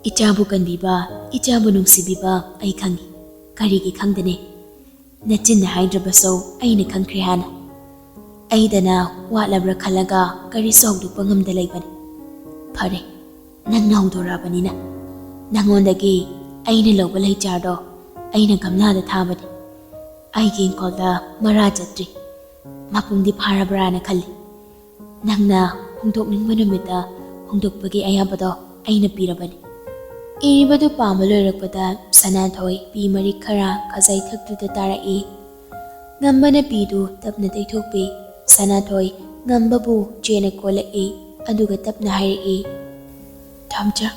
ꯏꯆꯥꯕꯨ ꯀꯟꯕꯤꯕ, ꯏꯆꯥꯕꯨ ꯅꯨꯡꯁꯤꯕꯤꯕ ꯑꯩ ꯈꯪꯏ꯫ ꯀꯔꯤꯒꯤ ꯈꯪꯗꯅꯤ? ꯅꯆꯤꯟꯅ ꯍꯥꯏꯗ꯭ꯔꯕꯁꯨ ꯑꯩꯅ ꯈꯪꯈ꯭ꯔꯦ ꯍꯥꯟꯅ꯫ ꯑꯩꯗꯅ ꯋꯥꯠꯂꯕ꯭ꯔꯥ ꯈꯜꯂꯒ ꯀꯔꯤꯁꯨ ꯍꯧꯗꯣꯛꯄ ꯉꯝꯗ ꯂꯩꯕꯅꯤ꯫ ꯐꯔꯦ, ꯅꯪꯅ ꯍꯧꯗꯣꯔꯛꯑꯕꯅꯤꯅ ꯅꯪꯉꯣꯟꯗꯒꯤ ꯑꯩꯅ ꯂꯧꯕ ꯂꯩ ꯆꯥꯔꯗꯣ ꯑꯩꯅ ꯒꯝꯂꯥꯗ ꯊꯥꯕꯅꯤ꯫ ꯑꯩꯒꯤ ꯏꯪꯈꯣꯜꯗ ꯃꯔꯥ ꯆꯠꯇ꯭ꯔꯤ꯫ ꯃꯄꯨꯡꯗꯤ ꯐꯥꯔꯕ꯭ꯔꯥꯅ ꯈꯜꯂꯤ꯫ ꯅꯪꯅ ꯍꯣꯡꯗꯣꯛꯅꯤꯡꯕ ꯅꯨꯃꯤꯠꯇ ꯍꯣꯡꯗꯣꯛꯄꯒꯤ ꯑꯌꯥꯕꯗꯣ ꯑꯩꯅ ꯄꯤꯔꯕꯅꯤ꯫ ꯏꯔꯤꯕꯗꯨ ꯄꯥꯕ ꯂꯣꯏꯔꯛꯄꯗ ꯁꯅꯥꯊꯣꯏ ꯄꯤ ꯃꯔꯤꯛ ꯈꯔ ꯈꯖꯥꯏ ꯊꯛꯇꯨꯗ ꯇꯥꯔꯛꯏ꯫ ꯉꯝꯕꯅ ꯄꯤꯗꯨ ꯇꯞꯅ ꯇꯩꯊꯣꯛꯄꯤ꯫ ꯁꯅꯥꯊꯣꯏ ꯉꯝꯕꯕꯨ ꯆꯦꯅ ꯀꯣꯜꯂꯛꯏ, ꯑꯗꯨꯒ ꯇꯞꯅ ꯍꯥꯏꯔꯛꯏ, "ꯊꯝꯆꯥ,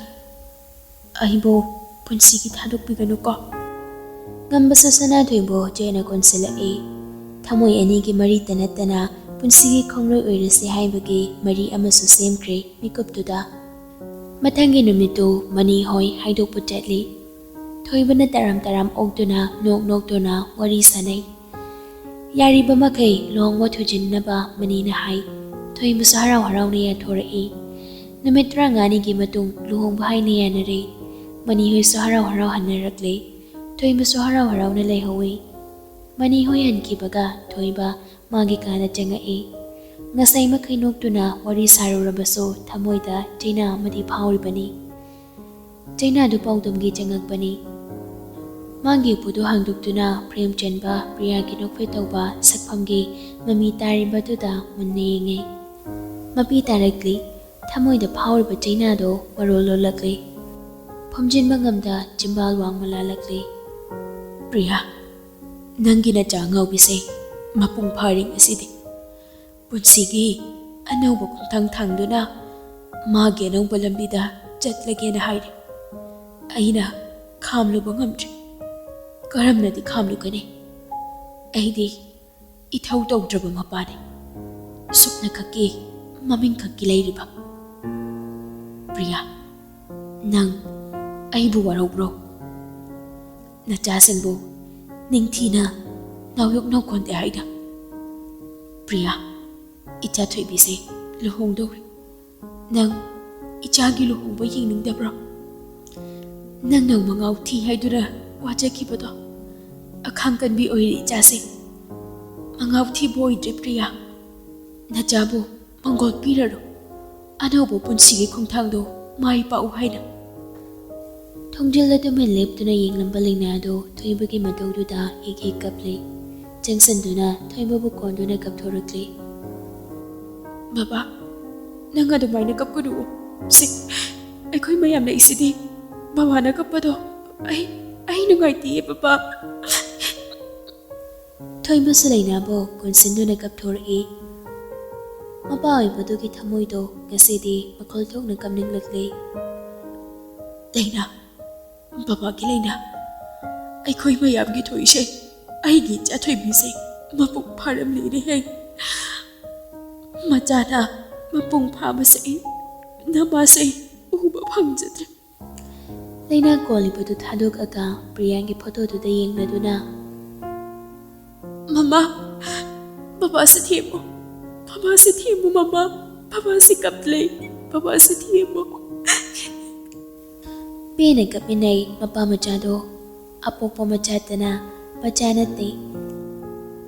ꯑꯩꯕꯨ ꯄꯨꯟꯁꯤꯒꯤ ꯊꯥꯗꯣꯛꯄꯤꯒꯅꯨꯀꯣ꯫" ꯉꯝꯕꯁꯨ ꯁꯅꯥꯊꯣꯏꯕꯨ ꯆꯦꯅ ꯀꯣꯟꯁꯤꯜꯂꯛꯏ꯫ ꯊꯃꯣꯏ ꯑꯅꯤꯒꯤ ꯃꯔꯤꯇ ꯅꯠꯇꯅ ꯄꯨꯟꯁꯤꯒꯤ ꯈꯣꯡꯂꯣꯏ ꯑꯣꯏꯔꯁꯦ ꯍꯥꯏꯕꯒꯤ ꯃꯔꯤ ꯑꯃꯁꯨ ꯁꯦꯝꯈ꯭ꯔꯦ ꯃꯤꯀꯨꯞꯇꯨꯗ꯫ ꯃꯊꯪꯒꯤ ꯅꯨꯃꯤꯠꯇꯨ ꯃꯅꯤ ꯍꯣꯏ ꯍꯥꯏꯗꯣꯛꯄ ꯆꯠꯂꯤ꯫ ꯊꯣꯏꯕꯅ ꯇꯔꯥꯝ ꯇꯔꯥꯝ ꯑꯣꯛꯇꯨꯅ ꯅꯣꯛ ꯅꯣꯛꯇꯨꯅ ꯋꯥꯔꯤ ꯁꯥꯟꯅꯩ꯫ ꯌꯥꯔꯤꯕ ꯃꯈꯩ ꯂꯨꯍꯣꯡꯕ ꯊꯨꯖꯤꯟꯅꯕ ꯃꯅꯤꯅ ꯍꯥꯏ꯫ ꯊꯣꯏꯕꯁꯨ ꯍꯔꯥꯎ ꯍꯔꯥꯎꯅ ꯌꯥꯊꯣꯔꯛꯏ꯫ ꯅꯨꯃꯤꯠ ꯇꯔꯥꯃꯉꯥꯅꯤꯒꯤ ꯃꯇꯨꯡ ꯂꯨꯍꯣꯡꯕ ꯍꯥꯏꯅ ꯌꯥꯅꯔꯦ꯫ ꯃꯅꯤ ꯍꯣꯏꯁꯨ ꯍꯔꯥꯎ ꯍꯔꯥꯎ ꯍꯟꯅꯔꯛꯂꯦ꯫ ꯊꯣꯏꯕꯁꯨ ꯍꯔꯥꯎ ꯍꯔꯥꯎꯅ ꯂꯩꯍꯧꯏ꯫ ꯃꯅꯤ ꯍꯣꯏ ꯍꯟꯈꯤꯕꯒ ꯊꯣꯏꯕ ꯃꯥꯒꯤ ꯀꯥꯗ ꯆꯪꯉꯛꯏ꯫ ꯉꯁꯥꯏ ꯃꯈꯩ ꯅꯣꯛꯇꯨꯅ ꯋꯥꯔꯤ ꯁꯥꯔꯨꯔꯕꯁꯨ ꯊꯃꯣꯏꯗ ꯆꯩꯅꯥ ꯑꯃꯗꯤ ꯐꯥꯎꯔꯤꯕꯅꯤ꯫ ꯆꯩꯅꯥꯗꯨ ꯄꯥꯎꯗꯝꯒꯤ ꯆꯪꯉꯛꯄꯅꯤ꯫ ꯃꯥꯒꯤ ꯎꯄꯨꯗꯨ ꯍꯥꯡꯗꯣꯛꯇꯨꯅ ꯐ꯭ꯔꯦꯝ ꯆꯟꯕ ꯄ꯭ꯔꯤꯌꯥꯒꯤ ꯅꯣꯛꯐꯦꯠ ꯇꯧꯕ ꯁꯛꯐꯝꯒꯤ ꯃꯃꯤ ꯇꯥꯔꯤꯕꯗꯨꯗ ꯃꯨꯟꯅ ꯌꯦꯡꯉꯤ꯫ ꯃꯄꯤ ꯇꯥꯔꯛꯂꯤ꯫ ꯊꯃꯣꯏꯗ ꯐꯥꯎꯔꯤꯕ ꯆꯩꯅꯥꯗꯨ ꯃꯔꯣꯜ ꯂꯣꯜꯂꯛꯂꯤ꯫ ꯐꯝꯖꯤꯟꯕ ꯉꯝꯗ ꯆꯤꯝꯕꯥꯜ ꯋꯥꯡꯃ ꯂꯥꯜꯂꯛꯂꯤ꯫ "ꯄ꯭ꯔꯤꯌꯥ, ꯅꯪꯒꯤ ꯅꯆꯥ ꯑꯉꯥꯎꯕꯤꯁꯦ ꯃꯄꯨꯡ ꯐꯥꯔꯤ ꯉꯁꯤꯗꯤ꯫ ꯄꯨꯟꯁꯤꯒꯤ ꯑꯅꯧꯕ ꯈꯣꯡꯊꯥꯡ ꯊꯥꯡꯗꯨꯅ ꯃꯥꯒꯤ ꯑꯅꯧꯕ ꯂꯝꯕꯤꯗ ꯆꯠꯂꯒꯦꯅ ꯍꯥꯏꯔꯦ꯫ ꯑꯩꯅ ꯈꯥꯝꯂꯨꯕ ꯉꯝꯗ꯭ꯔꯦ꯫ ꯀꯔꯝꯅꯗꯤ ꯈꯥꯝꯂꯨꯒꯅꯤ? ꯑꯩꯗꯤ ꯏꯊꯧ ꯇꯧꯗ꯭ꯔꯕ ꯃꯄꯥꯅꯤ꯫ ꯁꯨꯞꯅꯈꯛꯀꯤ ꯃꯃꯤꯡ ꯈꯛꯀꯤ ꯂꯩꯔꯤꯕ꯫" "ꯄ꯭ꯔꯤꯌꯥ, ꯅꯪ ꯑꯩꯕꯨ ꯋꯥꯔꯧꯕ꯭ꯔꯣ? ꯅꯆꯥꯁꯤꯡꯕꯨ ꯅꯤꯡꯊꯤꯅ ꯅꯥꯎꯌꯣꯛ ꯅꯥꯎꯈꯣꯟꯗꯦ ꯍꯥꯏꯅ?" "ꯄ꯭ꯔꯤꯌꯥ, ꯏꯆꯥ ꯊꯣꯏꯕꯤꯁꯦ ꯂꯨꯍꯣꯡꯗꯧꯔꯦ꯫ ꯅꯪ ꯏꯆꯥꯒꯤ ꯂꯨꯍꯣꯡꯕ ꯌꯦꯡꯅꯤꯡꯗꯕ꯭ꯔꯣ? ꯅꯪꯅ ꯃꯉꯥꯎ ꯊꯤ ꯍꯥꯏꯗꯨꯅ ꯋꯥꯖꯈꯤꯕꯗꯣ ꯑꯈꯥꯡ ꯀꯟꯕꯤ ꯑꯣꯏꯔꯦ ꯏꯆꯥꯁꯦ꯫ ꯃꯉꯥꯎ ꯊꯤꯕ ꯑꯣꯏꯗ꯭ꯔꯦ ꯄ꯭ꯔꯤꯌꯥ꯫ ꯅꯆꯥꯕꯨ ꯃꯪꯒꯣꯜ ꯄꯤꯔꯔꯣ꯫ ꯑꯅꯧꯕ ꯄꯨꯟꯁꯤꯒꯤ ꯈꯣꯡꯊꯥꯡꯗꯣ ꯃꯥꯏ ꯄꯥꯛꯎ ꯍꯥꯏꯅ꯫" ꯊꯣꯡꯖꯤꯜꯗ ꯇꯨꯃꯤꯟ ꯂꯦꯞꯇꯨꯅ ꯌꯦꯡꯂꯝꯕ ꯂꯩꯅꯥꯗꯨ ꯊꯣꯏꯕꯒꯤ ꯃꯇꯧꯗꯨꯗ ꯍꯦꯛ ꯍꯦꯛ ꯀꯞꯂꯤ꯫ ꯆꯪꯁꯤꯟꯗꯨꯅ ꯊꯣꯏꯕꯕꯨ ꯀꯣꯟꯗꯨꯅ ꯀꯞꯊꯣꯔꯛꯂꯤ꯫ "ꯕꯕꯥ, ꯅꯪ ꯑꯗꯨꯃꯥꯏꯅ ꯀꯞꯀꯅꯨ꯫ ꯁꯤ, ꯑꯩꯈꯣꯏ ꯃꯌꯥꯝ ꯂꯩꯁꯤꯗꯤ꯫ ꯕꯕꯥꯅ ꯀꯞꯄꯗꯣ ꯑꯩ, ꯑꯩ ꯅꯨꯡꯉꯥꯏꯇꯤꯌꯦ, ꯕꯕꯥ꯫" ꯊꯣꯏꯕꯁꯨ ꯂꯩꯅꯥꯕꯨ ꯀꯣꯟꯁꯤꯟꯗꯨꯅ ꯀꯞꯊꯣꯔꯛꯏ꯫ ꯃꯄꯥ ꯑꯣꯏꯕꯗꯨꯒꯤ ꯊꯃꯣꯏꯗꯣ ꯉꯁꯤꯗꯤ ꯃꯈꯜ ꯊꯣꯛꯅ ꯀꯞꯅꯤꯡꯂꯛꯂꯤ꯫ "ꯂꯩꯅꯥ, ꯕꯕꯥꯒꯤ ꯂꯩꯅꯥ, ꯑꯩꯈꯣꯏ ꯃꯌꯥꯝꯒꯤ ꯊꯣꯏꯁꯦ, ꯑꯩꯒꯤ ꯏꯆꯥ ꯊꯣꯏꯕꯤꯁꯦ ꯃꯄꯨꯡ ꯐꯥꯔꯝꯂꯦꯅꯦꯍꯦ꯫ ꯃꯆꯥꯅ ꯃꯄꯨꯡ ꯐꯥꯕꯁꯦ, ꯅꯃꯥꯁꯦ ꯎꯕ ꯐꯪꯖꯗ꯭ꯔꯦ꯫" ꯂꯩꯅꯥ ꯀꯣꯜꯂꯤꯕꯗꯨ ꯊꯥꯗꯣꯛꯑꯒ ꯄ꯭ꯔꯤꯌꯥꯒꯤ ꯐꯣꯇꯣꯗꯨꯗ ꯌꯦꯡꯂꯗꯨꯅ, "ꯃꯃꯥ, ꯕꯕꯥꯁꯦ ꯊꯦꯝꯃꯨ, ꯕꯕꯥꯁꯦ ꯊꯦꯝꯃꯨ, ꯃꯃꯥ, ꯕꯕꯥꯁꯦ ꯀꯞꯂꯦ, ꯕꯕꯥꯁꯦ ꯊꯦꯝꯃꯨ꯫" ꯄꯦꯟꯅ ꯀꯞꯃꯤꯟꯅꯩ ꯃꯄꯥ ꯃꯆꯥꯗꯣ꯫ ꯑꯄꯣꯛꯄ ꯃꯆꯥꯇꯅ ꯃꯆꯥ ꯅꯠꯇꯦ꯫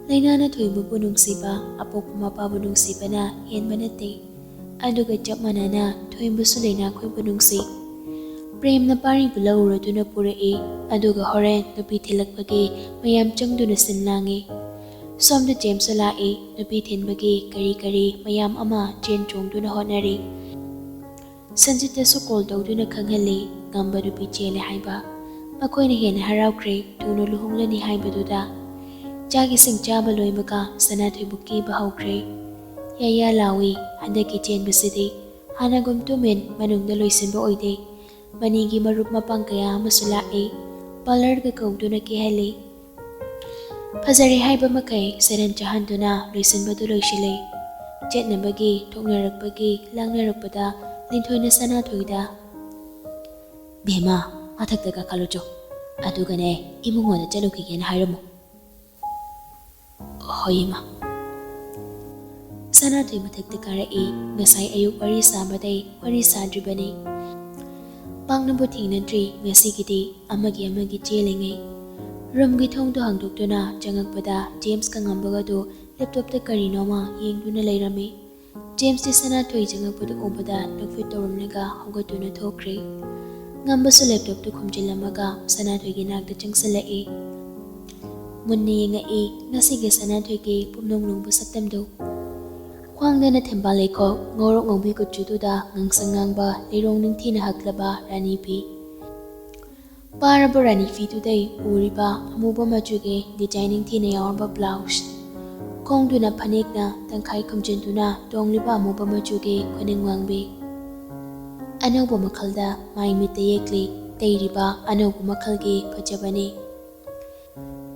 ꯂꯩꯅꯥꯅ ꯊꯣꯏꯕꯕꯨ ꯅꯨꯡꯁꯤꯕ, ꯑꯄꯣꯛꯄ ꯃꯄꯥꯕꯨ ꯅꯨꯡꯁꯤꯕꯅ ꯍꯦꯟꯕ ꯅꯠꯇꯦ꯫ ꯑꯗꯨꯒ ꯆꯞ ꯃꯥꯟꯅꯅ ꯊꯣꯏꯕꯁꯨ ꯂꯩꯅꯥ ꯈꯣꯏꯕꯨ ꯅꯨꯡꯁꯤ꯫ ꯄ꯭ꯔꯦꯝꯅ ꯄꯥꯔꯤꯕꯨ ꯂꯧꯔꯨꯔꯗꯨꯅ ꯄꯨꯔꯛꯏ, ꯑꯗꯨꯒ ꯍꯣꯔꯦꯟ ꯅꯨꯄꯤ ꯊꯤꯜꯂꯛꯄꯒꯤ ꯃꯌꯥꯝ ꯆꯪꯗꯨꯅ ꯁꯤꯟ ꯂꯥꯡꯉꯤ꯫ ꯁꯣꯝꯗ ꯖꯦꯝꯁꯁꯨ ꯂꯥꯛꯏ, ꯅꯨꯄꯤ ꯊꯤꯟꯕꯒꯤ ꯀꯔꯤ ꯀꯔꯤ ꯃꯌꯥꯝ ꯑꯃ ꯆꯦꯟ ꯆꯣꯡꯗꯨꯅ ꯍꯣꯠꯅꯔꯤ꯫ ꯁꯟꯖꯤꯠꯇꯁꯨ ꯀꯣꯜ ꯇꯧꯗꯨꯅ ꯈꯪꯍꯜꯂꯤ, ꯉꯝꯕ ꯅꯨꯄꯤ ꯆꯦꯜꯂꯦ ꯍꯥꯏꯕ꯫ ꯃꯈꯣꯏꯅ ꯍꯦꯟꯅ ꯍꯔꯥꯎꯈ꯭ꯔꯦ, ꯊꯨꯅ ꯂꯨꯍꯣꯡꯂꯅꯤ ꯍꯥꯏꯕꯗꯨꯗ꯫ ꯆꯥꯛ ꯏꯁꯤꯡ ꯆꯥꯕ ꯂꯣꯏꯕꯒ ꯁꯅꯥꯊꯣꯏꯕꯨ ꯀꯦꯕ ꯍꯧꯈ꯭ꯔꯦ꯫ ꯌꯥ ꯌꯥ ꯂꯥꯎꯏ, ꯍꯟꯗꯛꯀꯤ ꯆꯦꯟꯕꯁꯤꯗꯤ꯫ ꯍꯥꯟꯅꯒꯨꯝ ꯇꯨꯃꯤꯟ ꯃꯅꯨꯡꯗ ꯂꯣꯏꯁꯤꯟꯕ ꯑꯣꯏꯗꯦ꯫ ꯃꯅꯤꯒꯤ ꯃꯔꯨꯞ ꯃꯄꯥꯡ ꯀꯌꯥ ꯑꯃꯁꯨ ꯂꯥꯛꯏ꯫ ꯄꯥꯔꯂꯔꯒ ꯀꯧꯗꯨꯅ ꯀꯦꯍꯜꯂꯤ꯫ ꯐꯖꯔꯦ ꯍꯥꯏꯕ ꯃꯈꯩ ꯁꯦꯔꯦꯟ ꯆꯥꯍꯟꯗꯨꯅ ꯂꯣꯏꯁꯤꯟꯕꯗꯨ ꯂꯣꯏꯁꯤꯜꯂꯤ꯫ ꯆꯠꯅꯕꯒꯤ, ꯊꯣꯛꯅꯔꯛꯄꯒꯤ, ꯂꯥꯡꯅꯔꯛꯄꯗ ꯂꯤꯟꯊꯣꯏꯅ ꯁꯅꯥꯊꯣꯏꯗ, "ꯕꯦꯝꯃ, ꯃꯊꯛꯇ ꯀꯥꯈꯠꯂꯨꯆꯣ꯫ ꯑꯗꯨꯒꯅꯦ, ꯏꯃꯨꯡꯉꯣꯟꯗ ꯆꯠꯂꯨꯈꯤꯒꯦꯅ ꯍꯥꯏꯔꯝꯃꯨ꯫" "ꯍꯣꯏ, ꯏꯃꯥ꯫" ꯁꯅꯥꯊꯣꯏ ꯃꯊꯛꯇ ꯀꯥꯔꯛꯏ꯫ ꯉꯁꯥꯏ ꯑꯌꯨꯛ ꯋꯥꯔꯤ ꯁꯥꯕꯗꯩ ꯋꯥꯔꯤ ꯁꯥꯗ꯭ꯔꯤꯕꯅꯤ꯫ ꯄꯥꯛꯅꯕꯨ ꯊꯦꯡꯅꯗ꯭ꯔꯤ ꯉꯁꯤꯒꯤꯗꯤ, ꯑꯃꯒꯤ ꯑꯃꯒꯤ ꯆꯦꯜꯂꯤꯉꯩ꯫ ꯔꯨꯝꯒꯤ ꯊꯣꯡꯗꯣ ꯍꯥꯡꯗꯣꯛꯇꯨꯅ ꯆꯪꯉꯛꯄꯗ ꯖꯦꯝꯁꯀ ꯉꯝꯕꯒꯗꯨ ꯂꯦꯞꯇꯣꯞꯇ ꯀꯔꯤꯅꯣꯃ ꯌꯦꯡꯗꯨꯅ ꯂꯩꯔꯝꯃꯤ꯫ ꯖꯦꯝꯁꯇꯤ ꯁꯅꯥꯊꯣꯏ ꯆꯪꯉꯛꯄꯗꯨ ꯎꯕꯗ ꯅꯣꯛꯐꯦꯠ ꯇꯧꯔꯝꯂꯒ ꯍꯧꯒꯠꯇꯨꯅ ꯊꯣꯛꯈ꯭ꯔꯦ꯫ ꯉꯝꯕꯁꯨ ꯂꯦꯞꯇꯣꯞꯇꯨ ꯈꯨꯝꯖꯤꯜꯂꯝꯃꯒ ꯁꯅꯥꯊꯣꯏꯒꯤ ꯅꯥꯛꯇ ꯆꯪꯁꯤꯜꯂꯛꯏ꯫ ꯃꯨꯟꯅ ꯌꯦꯡꯉꯛꯏ ꯉꯁꯤꯒꯤ ꯁꯅꯥꯊꯣꯏꯒꯤ ꯄꯨꯝꯅꯨꯡ ꯅꯨꯡꯕ ꯁꯛꯇꯝꯗꯨ꯫ ꯈ꯭ꯋꯥꯡꯗꯅ ꯊꯝꯕꯥꯜ ꯂꯩꯈꯣꯛ, ꯉꯧꯔꯣꯛ ꯉꯧꯕꯤ ꯀꯨꯆꯨꯗꯨꯗ ꯉꯥꯡꯁꯪ ꯉꯥꯡꯕ ꯂꯩꯔꯣꯡ ꯅꯤꯡꯊꯤꯅ ꯍꯛꯂꯕ ꯔꯥꯅꯤ ꯐꯤ꯫ ꯄꯥꯔꯕ ꯔꯥꯅꯤ ꯐꯤꯗꯨꯗꯩ ꯎꯔꯤꯕ ꯑꯃꯨꯕ ꯃꯆꯨꯒꯤ ꯗꯤꯖꯥꯏꯟ ꯅꯤꯡꯊꯤꯅ ꯌꯥꯎꯔꯕ ꯕ꯭ꯂꯥꯎꯁ꯫ ꯈꯣꯡꯗꯨꯅ ꯐꯅꯦꯛꯅ ꯇꯪꯈꯥꯏ ꯈꯨꯝꯖꯤꯟꯗꯨꯅ ꯇꯣꯡꯂꯤꯕ ꯑꯃꯨꯕ ꯃꯆꯨꯒꯤ ꯈꯨꯅꯤꯡ ꯋꯥꯡꯕꯤ꯫ ꯑꯅꯧꯕ ꯃꯈꯜꯗ ꯃꯥꯏ ꯃꯤꯠꯇ ꯌꯦꯛꯂꯤ, ꯇꯩꯔꯤꯕ ꯑꯅꯧꯕ ꯃꯈꯜꯒꯤ ꯐꯖꯕꯅꯤ꯫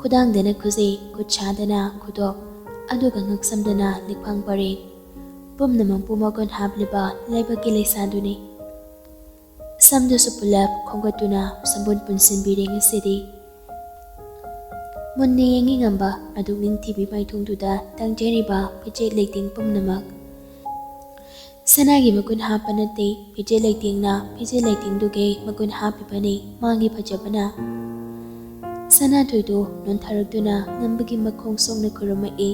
ꯈꯨꯗꯥꯡꯗꯅ ꯈꯨꯖꯩ, ꯈꯨꯠꯁꯥꯗꯅ ꯈꯨꯗꯣꯞ, ꯑꯗꯨꯒ ꯉꯛꯁꯝꯗꯅ ꯂꯤꯛꯐꯥꯡ ꯄꯔꯦꯡ꯫ ꯄꯨꯝꯅꯃꯛꯄꯨ ꯃꯒꯨꯟ ꯍꯥꯞꯂꯤꯕ ꯂꯩꯕꯥꯛꯀꯤ ꯂꯩꯁꯥꯗꯨꯅꯤ꯫ ꯁꯝꯗꯨꯁꯨ ꯄꯨꯂꯞ ꯈꯣꯝꯒꯠꯇꯨꯅ ꯁꯝꯕꯨꯟ ꯄꯨꯟꯁꯤꯟꯕꯤꯔꯦ ꯉꯁꯤꯗꯤ꯫ ꯃꯨꯟꯅ ꯌꯦꯡꯉꯤ ꯉꯝꯕ ꯑꯗꯨꯛ ꯅꯤꯡꯊꯤꯕꯤ ꯃꯥꯏꯊꯣꯡꯗꯨꯗ ꯇꯥꯡꯖꯔꯤꯕ ꯐꯤꯖꯦꯠ ꯂꯩꯇꯦꯡ ꯄꯨꯝꯅꯃꯛ꯫ ꯁꯅꯥꯒꯤ ꯃꯒꯨꯟ ꯍꯥꯞꯄ ꯅꯠꯇꯦ, ꯐꯤꯖꯦꯠ ꯂꯩꯇꯦꯡꯅ ꯐꯤꯖꯦꯠ ꯂꯩꯇꯦꯡꯗꯨꯒꯤ ꯃꯒꯨꯟ ꯍꯥꯞꯄꯤꯕꯅꯤ ꯃꯥꯒꯤ ꯐꯖꯕꯅ꯫ ꯁꯅꯥꯊꯣꯏꯗꯨ ꯅꯣꯟꯊꯔꯛꯇꯨꯅ ꯉꯝꯕꯒꯤ ꯃꯈꯣꯡ ꯁꯣꯛꯅ ꯈꯨꯔꯨꯝꯃꯛꯏ꯫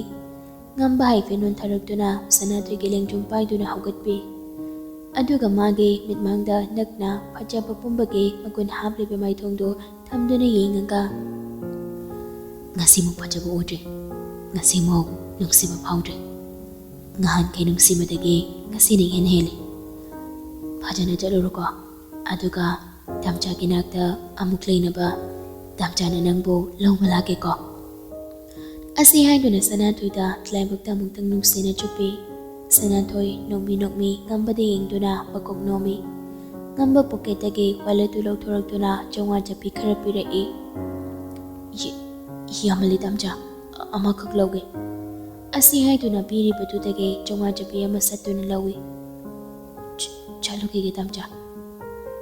ꯉꯝꯕ ꯍꯥꯏꯐꯦꯠ ꯅꯣꯟꯊꯔꯛꯇꯨꯅ ꯁꯅꯥꯊꯣꯏꯒꯤ ꯂꯦꯡꯖꯨꯝ ꯄꯥꯏꯗꯨꯅ ꯍꯧꯒꯠꯄꯤ꯫ ꯑꯗꯨꯒ ꯃꯥꯒꯤ ꯃꯤꯠꯃꯥꯡꯗ ꯅꯛꯅ ꯐꯖꯕ ꯄꯨꯝꯕꯒꯤ ꯃꯒꯨꯟ ꯍꯥꯞꯂꯤꯕ ꯃꯥꯏꯊꯣꯡꯗꯨ ꯊꯝꯗꯨꯅ ꯌꯦꯡꯉꯒ, "ꯉꯁꯤꯃꯨꯛ ꯐꯖꯕ ꯎꯗ꯭ꯔꯤ, ꯉꯁꯤꯃꯨꯛ ꯅꯨꯡꯁꯤꯕ ꯐꯥꯎꯗ꯭ꯔꯤ꯫ ꯉꯍꯥꯟꯈꯩ ꯅꯨꯡꯁꯤꯕꯗꯒꯤ ꯉꯁꯤꯅ ꯏꯍꯦꯟ ꯍꯦꯜꯂꯤ꯫ ꯐꯖꯅ ꯆꯠꯂꯨꯔꯣꯀꯣ, ꯑꯗꯨꯒ ꯇꯥꯝꯆꯥꯒꯤ ꯅꯥꯛꯇ ꯑꯃꯨꯛ ꯂꯩꯅꯕ ꯇꯥꯝꯆꯥꯅ ꯅꯪꯕꯨ ꯂꯧꯕ ꯂꯥꯛꯀꯦꯀꯣ?" ꯑꯁꯤ ꯍꯥꯏꯗꯨꯅ ꯁꯅꯥꯊꯣꯏꯗ ꯂꯥꯏꯕꯛꯇ ꯑꯃꯨꯛꯇꯪ ꯅꯨꯡꯁꯤꯅ ꯆꯨꯞꯄꯤ꯫ ꯁꯅꯥꯊꯣꯏ ꯅꯣꯛꯃꯤ ꯅꯣꯛꯃꯤ ꯉꯝꯕꯗ ꯌꯦꯡꯗꯨꯅ ꯃꯀꯣꯛ ꯅꯣꯝꯃꯤ꯫ ꯉꯝꯕ ꯄꯣꯀꯦꯠꯇꯒꯤ ꯋꯥꯂꯦꯠꯇꯨ ꯂꯧꯊꯣꯔꯛꯇꯨꯅ ꯆꯥꯝꯃꯉꯥ ꯆꯞꯄꯤ ꯈꯔ ꯄꯤꯔꯛꯏ꯫ "ꯌꯦ-, ꯌꯥꯝꯃꯜꯂꯤ ꯇꯥꯝꯆꯥ, ꯑ-, ꯑꯃꯈꯛ ꯂꯧꯒꯦ꯫" ꯑꯁꯤ ꯍꯥꯏꯗꯨꯅ ꯄꯤꯔꯤꯕꯗꯨꯗꯒꯤ ꯆꯥꯝꯃꯉꯥ ꯆꯞꯄꯤ ꯑꯃ ꯁꯠꯇꯨꯅ ꯂꯧꯏ꯫ "ꯆ-, ꯆꯠꯂꯨꯈꯤꯒꯦ ꯇꯥꯝꯆꯥ꯫"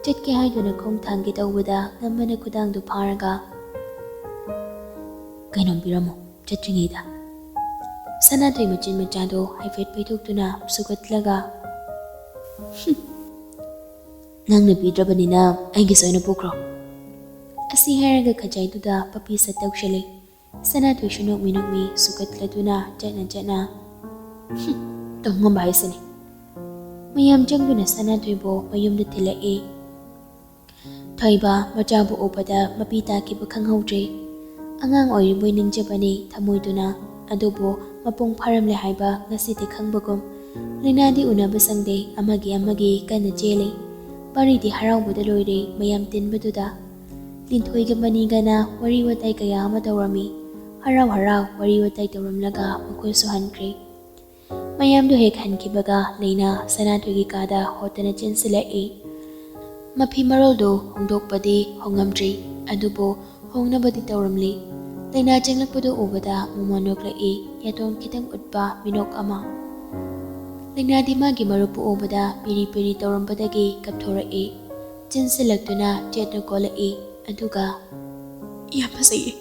ꯆꯠꯀꯦ ꯍꯥꯏꯗꯨꯅ ꯈꯣꯡ ꯊꯥꯡꯒꯦ ꯇꯧꯕꯗ ꯉꯝꯕꯅ ꯈꯨꯗꯥꯡꯗꯨ ꯐꯥꯔꯒ, "ꯀꯩꯅꯣꯝ ꯄꯤꯔꯝꯃꯣ ꯆꯠꯇ꯭ꯔꯤꯉꯩꯗ꯫" ꯁꯅꯥꯊꯣꯏ ꯃꯆꯤꯟ ꯃꯆꯥꯗꯣ ꯍꯥꯏꯐꯦꯠ ꯄꯩꯊꯣꯛꯇꯨꯅ ꯁꯨꯒꯠꯂꯒ, "ꯍꯨꯝ, ꯅꯪꯅ ꯄꯤꯗ꯭ꯔꯕꯅꯤꯅ ꯑꯩꯒꯤꯁꯨ ꯑꯣꯏꯅ ꯄꯨꯈ꯭ꯔꯣ꯫" ꯑꯁꯤ ꯍꯥꯏꯔꯒ ꯈꯖꯥꯏꯗꯨꯗ ꯄꯞꯄꯤ ꯁꯠ ꯇꯧꯁꯜꯂꯤ꯫ ꯁꯅꯥꯊꯣꯏꯁꯨ ꯅꯣꯛꯃꯤ ꯅꯣꯛꯃꯤ ꯁꯨꯒꯠꯂꯗꯨꯅ ꯆꯠꯅ ꯆꯠꯅ, "ꯍꯨꯝ, ꯇꯧ ꯉꯝꯕ ꯍꯥꯏꯁꯤꯅꯤ꯫" ꯃꯌꯥꯝ ꯆꯪꯗꯨꯅ ꯁꯅꯥꯊꯣꯏꯕꯨ ꯃꯌꯨꯝꯗ ꯊꯤꯜꯂꯛꯏ꯫ ꯊꯣꯏꯕ ꯃꯆꯥꯕꯨ ꯎꯕꯗ ꯃꯄꯤ ꯇꯥꯈꯤꯕ ꯈꯪꯍꯧꯗ꯭ꯔꯦ꯫ ꯑꯉꯥꯡ ꯑꯣꯏꯔꯤꯕꯣꯏ ꯅꯤꯡꯖꯕꯅꯤ ꯊꯃꯣꯏꯗꯨꯅ, ꯑꯗꯨꯕꯨ ꯃꯄꯨꯡ ꯐꯥꯔꯝꯂꯦ ꯍꯥꯏꯕ ꯉꯁꯤꯗꯤ ꯈꯪꯕꯒꯨꯝ꯫ ꯂꯩꯅꯥꯗꯤ ꯎꯅꯕ ꯁꯪꯗꯦ, ꯑꯃꯒꯤ ꯑꯃꯒꯤ ꯀꯟꯅ ꯆꯦꯜꯂꯤ꯫ ꯄꯥꯔꯤꯗꯤ ꯍꯔꯥꯎꯕꯗ ꯂꯣꯏꯔꯦ ꯃꯌꯥꯝ ꯇꯤꯟꯕꯗꯨꯗ꯫ ꯂꯤꯟꯊꯣꯏꯒ ꯃꯅꯤꯒꯅ ꯋꯥꯔꯤ ꯋꯥꯇꯥꯏ ꯀꯌꯥ ꯑꯃ ꯇꯧꯔꯝꯃꯤ꯫ ꯍꯔꯥꯎ ꯍꯔꯥꯎ ꯋꯥꯔꯤ ꯋꯥꯇꯥꯏ ꯇꯧꯔꯝꯂꯒ ꯃꯈꯣꯏꯁꯨ ꯍꯟꯈ꯭ꯔꯦ꯫ ꯃꯌꯥꯝꯗꯨ ꯍꯦꯛ ꯍꯟꯈꯤꯕꯒ ꯂꯩꯅꯥ ꯁꯅꯥꯊꯣꯏꯒꯤ ꯀꯥꯗ ꯍꯣꯠꯇꯅ ꯆꯦꯟꯁꯤꯜꯂꯛꯏ꯫ ꯃꯐꯤ ꯃꯔꯣꯜꯗꯨ ꯍꯣꯡꯗꯣꯛꯄꯗꯤ ꯍꯣꯡꯉꯝꯗ꯭ꯔꯤ, ꯑꯗꯨꯕꯨ ꯍꯣꯡꯅꯕꯗꯤ ꯇꯧꯔꯝꯂꯤ꯫ ꯂꯩꯅꯥ ꯆꯪꯂꯛꯄꯗꯨ ꯎꯕꯗ ꯃꯃꯣꯟ ꯅꯣꯛꯂꯛꯏ, ꯌꯥꯇꯣꯟ ꯈꯤꯇꯪ ꯎꯠꯄ ꯃꯤꯅꯣꯛ ꯑꯃ꯫ ꯂꯩꯅꯥꯗꯤ ꯃꯥꯒꯤ ꯃꯔꯨꯞꯄꯨ ꯎꯕꯗ ꯄꯤꯔꯤ ꯄꯤꯔꯤ ꯇꯧꯔꯝꯕꯗꯒꯤ ꯀꯞꯊꯣꯔꯛꯏ꯫ ꯆꯦꯟꯁꯤꯜꯂꯛꯇꯨꯅ ꯆꯦꯠꯅ ꯀꯣꯜꯂꯛꯏ, ꯑꯗꯨꯒ "ꯌꯥꯝ ꯐꯖꯩꯌꯦ!"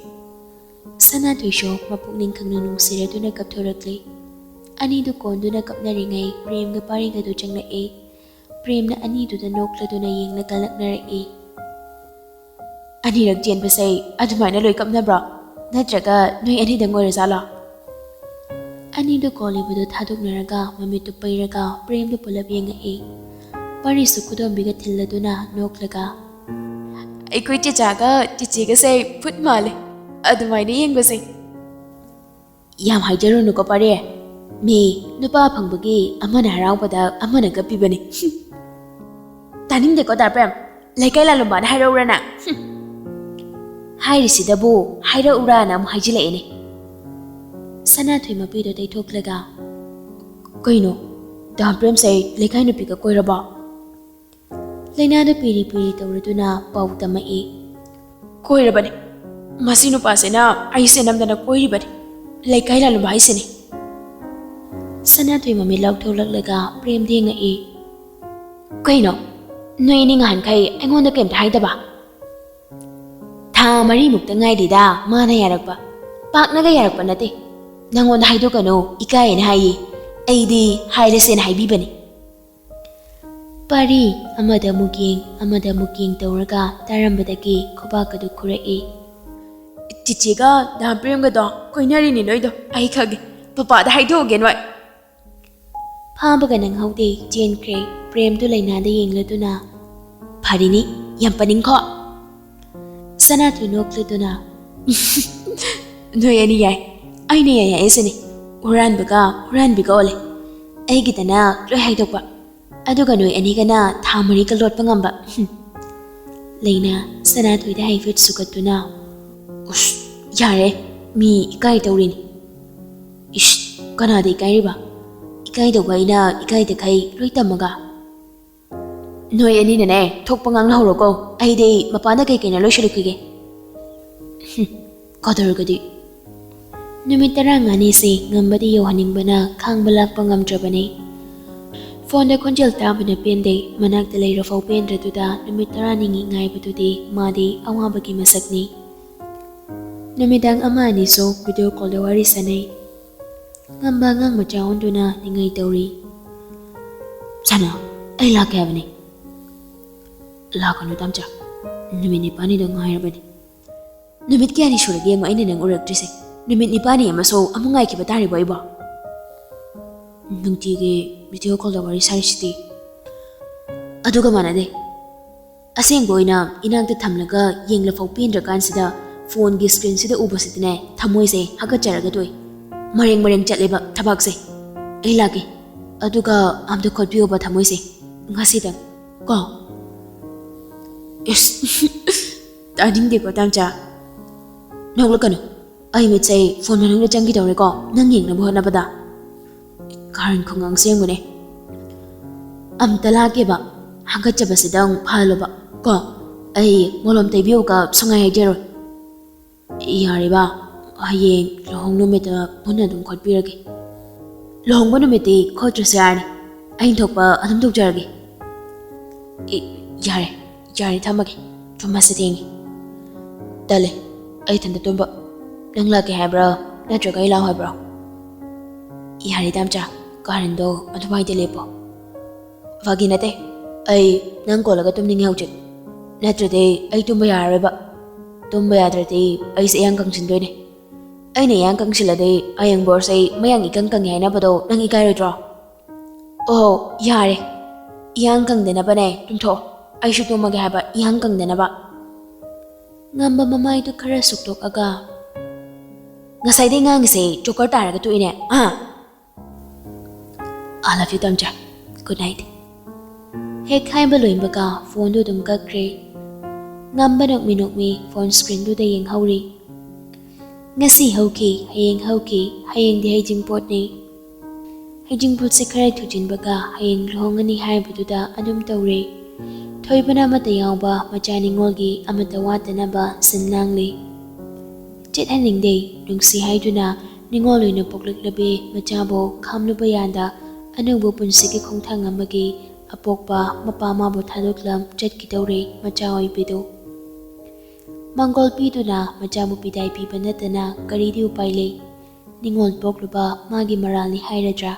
ꯁꯅꯥꯊꯣꯏꯁꯨ ꯃꯄꯨꯛꯅꯤꯡ ꯈꯪꯅ ꯅꯨꯡꯁꯤꯔꯗꯨꯅ ꯀꯞꯊꯣꯔꯛꯂꯤ꯫ ꯑꯅꯤꯗꯨ ꯀꯣꯟꯗꯨꯅ ꯀꯞꯅꯔꯤꯉꯩ ꯄ꯭ꯔꯦꯝꯒ ꯄꯥꯔꯤꯒꯗꯨ ꯆꯪꯂꯛꯏ꯫ ꯄ꯭ꯔꯦꯝꯅ ꯑꯅꯤꯗꯨꯗ ꯅꯣꯛꯂꯗꯨꯅ ꯌꯦꯡꯂꯒ ꯂꯛꯅꯔꯛꯏ꯫ "ꯑꯅꯤꯔꯛ ꯆꯦꯟꯕꯁꯦ ꯑꯗꯨꯃꯥꯏꯅ ꯂꯣꯏ ꯀꯞꯅꯕ꯭ꯔꯣ? ꯅꯠꯇ꯭ꯔꯒ ꯅꯣꯏ ꯑꯅꯤꯗꯪ ꯑꯣꯏꯔꯖꯥꯠꯂꯣ?" ꯑꯅꯤꯗꯨ ꯀꯣꯜꯂꯤꯕꯗꯨ ꯊꯥꯗꯣꯛꯅꯔꯒ ꯃꯃꯤꯠꯇꯨ ꯄꯩꯔꯒ ꯄ꯭ꯔꯦꯝꯗꯨ ꯄꯨꯂꯞ ꯌꯦꯡꯉꯛꯏ꯫ ꯄꯥꯔꯤꯁꯨ ꯈꯨꯗꯣꯝꯕꯤꯒ ꯊꯤꯜꯂꯗꯨꯅ ꯅꯣꯛꯂꯒ, "ꯑꯩꯈꯣꯏ ꯆꯦꯆꯥꯒ ꯆꯦꯆꯦꯒꯁꯦ ꯐꯨꯠ ꯃꯥꯜꯂꯦ, ꯑꯗꯨꯃꯥꯏꯅ ꯌꯦꯡꯕꯁꯦ꯫" "ꯌꯥꯝ ꯍꯥꯏꯖꯔꯨꯅꯨꯀꯣ ꯄꯥꯔꯤ, ꯃꯤ ꯅꯨꯄꯥ ꯐꯪꯕꯒꯤ ꯑꯃꯅ ꯍꯔꯥꯎꯕꯗ ꯑꯃꯅ ꯀꯞꯄꯤꯕꯅꯤ꯫" "ꯇꯥꯅꯤꯡꯗꯦꯀꯣ ꯗꯥ ꯄ꯭ꯔꯦꯝ, ꯂꯩꯀꯥꯏ ꯂꯥꯂꯨꯝꯕꯥꯅ ꯍꯥꯏꯔꯛꯎꯔꯅ?" "ꯍꯨꯝ꯫ ꯍꯥꯏꯔꯤꯁꯤꯗꯕꯨ ꯍꯥꯏꯔꯛꯎꯔꯥꯅ ꯑꯃꯨꯛ ꯍꯥꯏꯖꯤꯜꯂꯛꯑꯦꯅꯦ꯫" ꯁꯅꯥꯊꯣꯏ ꯃꯄꯤꯗꯣ ꯇꯩꯊꯣꯛꯂꯒ, "ꯀꯩꯅꯣ, ꯗꯥ ꯄ꯭ꯔꯦꯝꯁꯦ ꯂꯩꯀꯥꯏ ꯅꯨꯄꯤꯒ ꯀꯣꯏꯔꯕꯣ?" ꯂꯩꯅꯥꯗꯨ ꯄꯤꯔꯤ ꯄꯤꯔꯤ ꯇꯧꯔꯗꯨꯅ ꯄꯥꯎ ꯇꯝꯃꯛꯏ꯫ "ꯀꯣꯏꯔꯕꯅꯤ꯫ ꯃꯁꯤ ꯅꯨꯄꯥꯁꯤꯅ ꯑꯩꯁꯦ ꯅꯝꯗꯅ ꯀꯣꯏꯔꯤꯕꯅꯤ꯫ ꯂꯩꯀꯥꯏ ꯂꯥꯂꯨꯝꯕ ꯍꯥꯏꯁꯤꯅꯤ꯫" ꯁꯅꯥꯊꯣꯏ ꯃꯃꯤꯠ ꯂꯥꯎꯊꯣꯛꯂꯛꯂꯒ ꯄ꯭ꯔꯦꯝꯗ ꯌꯦꯡꯉꯛꯏ꯫ "ꯀꯩꯅꯣ? ꯅꯣꯏ ꯑꯅꯤ ꯉꯍꯥꯟꯈꯩ ꯑꯩꯉꯣꯟꯗ ꯀꯩꯝꯇ ꯍꯥꯏꯗꯕ?" "ꯊꯥ ꯃꯔꯤꯃꯨꯛꯇ ꯉꯥꯏꯔꯤꯗ ꯃꯥꯅ ꯌꯥꯔꯛꯄ꯫ ꯄꯥꯛꯅꯒ ꯌꯥꯔꯛꯄ ꯅꯠꯇꯦ꯫ ꯅꯪꯉꯣꯟꯗ ꯍꯥꯏꯗꯣꯛꯀꯅꯨ, ꯏꯀꯥꯏꯌꯦꯅ ꯍꯥꯏꯌꯦ꯫ ꯑꯩꯗꯤ ꯍꯥꯏꯔꯁꯦꯅ ꯍꯥꯏꯕꯤꯕꯅꯤ꯫" ꯄꯥꯔꯤ ꯑꯃꯗ ꯑꯃꯨꯛ ꯌꯦꯡ, ꯑꯃꯗ ꯑꯃꯨꯛ ꯌꯦꯡ ꯇꯧꯔꯒ ꯇꯥꯔꯝꯕꯗꯒꯤ ꯈꯨꯕꯥꯛ ꯑꯗꯨ ꯈꯨꯔꯛꯏ꯫ "ꯆꯤꯆꯦꯒ ꯗꯥ ꯄ꯭ꯔꯦꯝꯒꯗꯣ ꯀꯣꯏꯅꯔꯤꯅꯤ ꯅꯣꯏꯗꯣ, ꯑꯩ ꯈꯪꯉꯦ꯫ ꯄꯄꯥꯗ ꯍꯥꯏꯗꯣꯛꯑꯒꯦ ꯅꯣꯏ꯫" ꯐꯥꯕꯒ ꯅꯪꯍꯧꯗꯦ, ꯆꯦꯟꯈ꯭ꯔꯦ꯫ ꯄ꯭ꯔꯦꯝꯗꯨ ꯂꯩꯅꯥꯗ ꯌꯦꯡꯂꯗꯨꯅ, "ꯐꯔꯤꯅꯤ, ꯌꯥꯝ ꯄꯅꯤꯡꯈꯣ꯫ ꯁꯅꯥꯊꯣꯏ ꯅꯣꯛꯂꯗꯨꯅ, "ꯅꯣꯏ ꯑꯅꯤ ꯌꯥꯏ, ꯑꯩꯅ ꯌꯥꯏ ꯍꯥꯏꯁꯤꯅꯤ꯫ ꯍꯨꯔꯥꯟꯕꯒ ꯍꯨꯔꯥꯟꯕꯤꯒ ꯑꯣꯜꯂꯦ꯫ ꯑꯩꯒꯤꯗꯅ ꯂꯣꯏ ꯍꯥꯏꯗꯣꯛꯄ, ꯑꯗꯨꯒ ꯅꯣꯏ ꯑꯅꯤꯒꯅ ꯊꯥ ꯃꯔꯤꯒ ꯂꯣꯠꯄ ꯉꯝꯕ꯫" ꯍꯨꯝ꯫ ꯂꯩꯅ ꯁꯅꯥꯊꯣꯏꯗ ꯍꯥꯏꯐꯦꯠ ꯁꯨꯒꯠꯇꯨꯅ, "ꯎꯁ, ꯌꯥꯔꯦ, ꯃꯤ ꯏꯀꯥꯏ ꯇꯧꯔꯤꯅꯤ꯫" "ꯏꯁ, ꯀꯅꯥꯗ ꯏꯀꯥꯏꯔꯤꯕ? ꯏꯀꯥꯏꯗꯧꯕ ꯑꯩꯅ ꯏꯀꯥꯏꯗꯈꯩ ꯂꯣꯏ ꯇꯝꯃꯒ?" "ꯅꯣꯏ ꯑꯅꯤꯅꯅꯦ, ꯊꯣꯛꯄ ꯉꯥꯡꯅꯍꯧꯔꯣꯀꯣ, ꯑꯩꯗꯤ ꯃꯄꯥꯟꯗ ꯀꯩ ꯀꯩꯅꯣ ꯂꯣꯏꯁꯤꯜꯂꯨꯈꯤꯒꯦ꯫" ꯍꯨꯝ, ꯀꯗꯔꯒꯗꯤ꯫ ꯅꯨꯃꯤꯠ ꯇꯔꯥꯃꯉꯥꯅꯤꯁꯦ ꯉꯝꯕꯗꯤ ꯌꯧꯍꯟꯅꯤꯡꯕꯅ ꯈꯥꯡꯕ ꯂꯥꯛꯄ ꯉꯝꯗ꯭ꯔꯕꯅꯤ꯫ ꯐꯣꯟꯗ ꯈꯣꯟꯖꯦꯜ ꯇꯥꯕꯅ ꯄꯦꯟꯗꯦ, ꯃꯅꯥꯛꯇ ꯂꯩꯔꯐꯥꯎ ꯄꯦꯟꯗ꯭ꯔꯗꯨꯗ ꯅꯨꯃꯤꯠ ꯇꯔꯥꯅꯤꯒꯤ ꯉꯥꯏꯕꯗꯨꯗꯤ ꯃꯥꯗꯤ ꯑꯋꯥꯕꯒꯤ ꯃꯁꯛꯅꯤ꯫ ꯅꯨꯃꯤꯗꯥꯡ ꯑꯃ ꯑꯅꯤꯁꯨ ꯚꯤꯗꯤꯑꯣ ꯀꯣꯜꯗ ꯋꯥꯔꯤ ꯁꯥꯟꯅꯩ꯫ ꯉꯝꯕ ꯑꯉꯥꯡ ꯃꯆꯥ ꯑꯣꯟꯗꯨꯅ ꯅꯤꯡꯉꯩ ꯇꯧꯔꯤ꯫ "ꯁꯅꯥ, ꯑꯩ ꯂꯥꯛꯀꯦ ꯍꯥꯏꯕꯅꯤ꯫" "ꯂꯥꯛꯀꯅꯨ ꯇꯥꯝꯆꯥ, ꯅꯨꯃꯤꯠ ꯅꯤꯄꯥꯜꯅꯤꯗ ꯉꯥꯏꯔꯕꯅꯤ꯫" "ꯅꯨꯃꯤꯠ ꯀꯌꯥꯅꯤ ꯁꯨꯔꯒꯦ ꯌꯦꯡꯉꯣ ꯑꯩꯅ ꯅꯪ ꯎꯔꯛꯇ꯭ꯔꯤꯁꯦ? ꯅꯨꯃꯤꯠ ꯅꯤꯄꯥꯜꯅꯤ ꯑꯃꯁꯨ ꯑꯃꯨꯛ ꯉꯥꯏꯈꯤꯕ ꯇꯥꯔꯤꯕꯣ ꯑꯩꯕꯣ?" "ꯅꯨꯡꯇꯤꯒꯤ ꯚꯤꯗꯤꯑꯣ ꯀꯣꯜꯗ ꯋꯥꯔꯤ ꯁꯥꯔꯤꯁꯤꯗꯤ?" "ꯑꯗꯨꯒ ꯃꯥꯟꯅꯗꯦ꯫ ꯑꯁꯦꯡꯕ ꯑꯣꯏꯅ ꯏꯅꯥꯛꯇ ꯊꯝꯂꯒ ꯌꯦꯡꯂꯐꯥꯎ ꯄꯦꯟꯗ꯭ꯔꯀꯥꯟꯁꯤꯗ ꯐꯣꯟꯒꯤ ꯁ꯭ꯀ꯭ꯔꯤꯟꯁꯤꯗ ꯎꯕꯁꯤꯗꯅꯦ ꯊꯃꯣꯏꯁꯦ ꯍꯥꯒꯠꯆꯔꯒ ꯇꯣꯛꯏ꯫ ꯃꯔꯦꯡ ꯃꯔꯦꯡ ꯆꯠꯂꯦꯕ ꯊꯕꯛꯁꯦ꯫ ꯑꯩ ꯂꯥꯛꯀꯦ, ꯑꯗꯨꯒ ꯑꯝꯇ ꯈꯣꯠꯄꯤꯌꯣꯕ ꯊꯃꯣꯏꯁꯦ ꯉꯁꯤꯗꯪ ꯀꯣ꯫" "ꯏꯁ, ꯇꯥꯅꯤꯡꯗꯦꯀꯣ ꯇꯥꯝꯆꯥ꯫ ꯅꯣꯛꯂꯛꯀꯅꯨ꯫ ꯑꯩ ꯃꯤꯠꯁꯦ ꯐꯣꯟ ꯃꯅꯨꯡꯗ ꯆꯪꯈꯤꯗꯧꯔꯦꯀꯣ, ꯅꯪ ꯌꯦꯡꯅꯕ ꯍꯣꯠꯅꯕꯗ꯫" ꯀꯥꯔꯟ ꯈꯨꯉꯥꯡ ꯁꯦꯝꯒꯅꯤ꯫ "ꯑꯝꯇ ꯂꯥꯛꯀꯦꯕ, ꯍꯥꯒꯠꯆꯕꯁꯤꯗꯪ ꯐꯍꯜꯂꯣꯕ ꯀꯣ꯫ ꯑꯩ ꯃꯣꯂꯣꯝ ꯇꯩꯕꯤꯌꯨꯒ ꯁꯨꯡꯍꯥꯏ ꯍꯥꯏꯖꯔꯣꯏ꯫" "ꯌꯥꯔꯦꯕ, ꯍꯌꯦꯡ ꯂꯨꯍꯣꯡ ꯅꯨꯃꯤꯠꯇ ꯄꯨꯟꯅ ꯑꯗꯨꯝ ꯈꯣꯠꯄꯤꯔꯒꯦ꯫" "ꯂꯨꯍꯣꯡꯕ ꯅꯨꯃꯤꯠꯇꯤ ꯈꯣꯠꯇ꯭ꯔꯁꯨ ꯌꯥꯔꯅꯤ, ꯑꯩꯅ ꯊꯣꯛꯄ ꯑꯗꯨꯝ ꯇꯧꯖꯔꯒꯦ꯫" "ꯑꯦ, ꯌꯥꯔꯦ, ꯌꯥꯔꯦ, ꯊꯝꯃꯒꯦ, ꯇꯨꯝꯃꯁꯦ, ꯊꯦꯡꯉꯦ꯫" "ꯇꯜꯂꯦ, ꯑꯩ ꯏꯊꯟꯇ ꯇꯨꯝꯕ꯫ ꯅꯪ ꯂꯥꯛꯀꯦ ꯍꯥꯏꯕ꯭ꯔꯥ, ꯅꯠꯇ꯭ꯔꯒ ꯑꯩ ꯂꯥꯛꯑꯣ ꯍꯥꯏꯕ꯭ꯔꯣ?" "ꯌꯥꯔꯦ ꯇꯥꯝꯆꯥ, ꯀꯥꯔꯟꯗꯣ ꯑꯗꯨꯃꯥꯏꯗꯤ ꯂꯦꯞꯄꯣ꯫" "ꯐꯥꯒꯤ ꯅꯠꯇꯦ, ꯑꯩ ꯅꯪ ꯀꯣꯜꯂꯒ ꯇꯨꯝꯅꯤꯡꯉꯦ ꯍꯧꯖꯤꯛ꯫ ꯅꯠꯇ꯭ꯔꯗꯤ ꯑꯩ ꯇꯨꯝꯕ ꯌꯥꯔꯔꯣꯏꯕ꯫ ꯇꯨꯝꯕ ꯌꯥꯗ꯭ꯔꯗꯤ ꯑꯩꯁꯦ ꯏꯌꯥꯡ ꯀꯪꯁꯤꯟꯗꯣꯏꯅꯦ꯫ ꯑꯩꯅ ꯏꯌꯥꯡ ꯀꯪꯁꯤꯜꯂꯗꯤ ꯍꯌꯦꯡ ꯕꯣꯔꯁꯦ ꯑꯩ ꯃꯌꯥꯡ ꯏꯀꯪ ꯀꯪꯉꯦ ꯍꯥꯏꯅꯕꯗꯣ ꯅꯪ ꯏꯀꯥꯏꯔꯣꯏꯗ꯭ꯔꯣ?" "ꯑꯣ, ꯌꯥꯔꯦ, ꯏꯌꯥꯡ ꯀꯪꯗꯅꯕꯅꯦ ꯇꯨꯝꯊꯣꯛꯑꯣ꯫ ꯑꯩꯁꯨ ꯇꯨꯝꯃꯒꯦ ꯍꯥꯏꯕ, ꯏꯍꯪ ꯀꯪꯗꯅꯕ꯫ ꯉꯝꯕ ꯃꯃꯥꯏꯗꯨ ꯈꯔ ꯁꯨꯛꯇꯣꯛꯑꯒ, "ꯉꯁꯥꯏꯗꯩ ꯉꯥꯡꯉꯤꯁꯦ ꯖꯣꯀꯔ ꯇꯥꯔꯒ ꯇꯣꯛꯏꯅꯦ꯫ ꯑꯥ, I love you, ꯇꯝꯆꯥ꯫ Good night." ꯍꯦꯛ ꯍꯥꯏꯕ ꯂꯣꯏꯕꯒ ꯐꯣꯟꯗꯨ ꯑꯗꯨꯝ ꯀꯛꯈ꯭ꯔꯦ꯫ ꯉꯝꯕ ꯅꯣꯛꯃꯤ ꯅꯣꯛꯃꯤ ꯐꯣꯟ ꯁ꯭ꯀ꯭ꯔꯤꯟꯗꯨꯗ ꯌꯦꯡꯍꯧꯔꯤ꯫ ꯉꯁꯤ ꯍꯧꯈꯤ, ꯍꯌꯦꯡ ꯍꯧꯈꯤ, ꯍꯌꯦꯡꯗꯤ ꯍꯩꯖꯤꯡꯄꯣꯠꯅꯤ꯫ ꯍꯩꯖꯤꯡꯄꯣꯠꯁꯦ ꯈꯔ ꯊꯨꯖꯤꯟꯕꯒ ꯍꯌꯦꯡ ꯂꯨꯍꯣꯡꯉꯅꯤ ꯍꯥꯏꯕꯗꯨꯗ ꯑꯗꯨꯝ ꯇꯧꯔꯦ꯫ ꯊꯣꯏꯕꯅ ꯑꯃꯠꯇ ꯌꯥꯎꯕ ꯃꯆꯥ ꯅꯤꯉꯣꯜꯒꯤ ꯑꯃꯠꯇ ꯋꯥꯠꯇꯅꯕ ꯁꯤꯟ ꯂꯥꯡꯂꯤ꯫ ꯆꯦꯠꯍꯟꯅꯤꯡꯗꯦ, ꯅꯨꯡꯁꯤ ꯍꯥꯏꯗꯨꯅ ꯅꯤꯉꯣꯜ ꯑꯣꯏꯅ ꯄꯣꯛꯂꯛꯂꯕꯤ ꯃꯆꯥꯕꯨ ꯈꯥꯝꯂꯨꯕ ꯌꯥꯗ ꯑꯅꯧꯕ ꯄꯨꯟꯁꯤꯒꯤ ꯈꯣꯡꯊꯥꯡ ꯑꯃꯒꯤ ꯑꯄꯣꯛꯄ ꯃꯄꯥ ꯃꯥꯕꯨ ꯊꯥꯗꯣꯛꯂꯝ ꯆꯠꯈꯤꯗꯧꯔꯦ ꯃꯆꯥ ꯑꯣꯏꯕꯤꯗꯨ꯫ ꯃꯪꯒꯣꯜ ꯄꯤꯗꯨꯅ ꯃꯆꯥꯕꯨ ꯕꯤꯗꯥꯏ ꯄꯤꯕ ꯅꯠꯇꯅ ꯀꯔꯤꯗꯤ ꯎꯄꯥꯏ ꯂꯩ? ꯅꯤꯉꯣꯜ ꯄꯣꯛꯂꯨꯕ ꯃꯥꯒꯤ ꯃꯔꯥꯜꯅꯤ ꯍꯥꯏꯔꯗ꯭ꯔꯥ?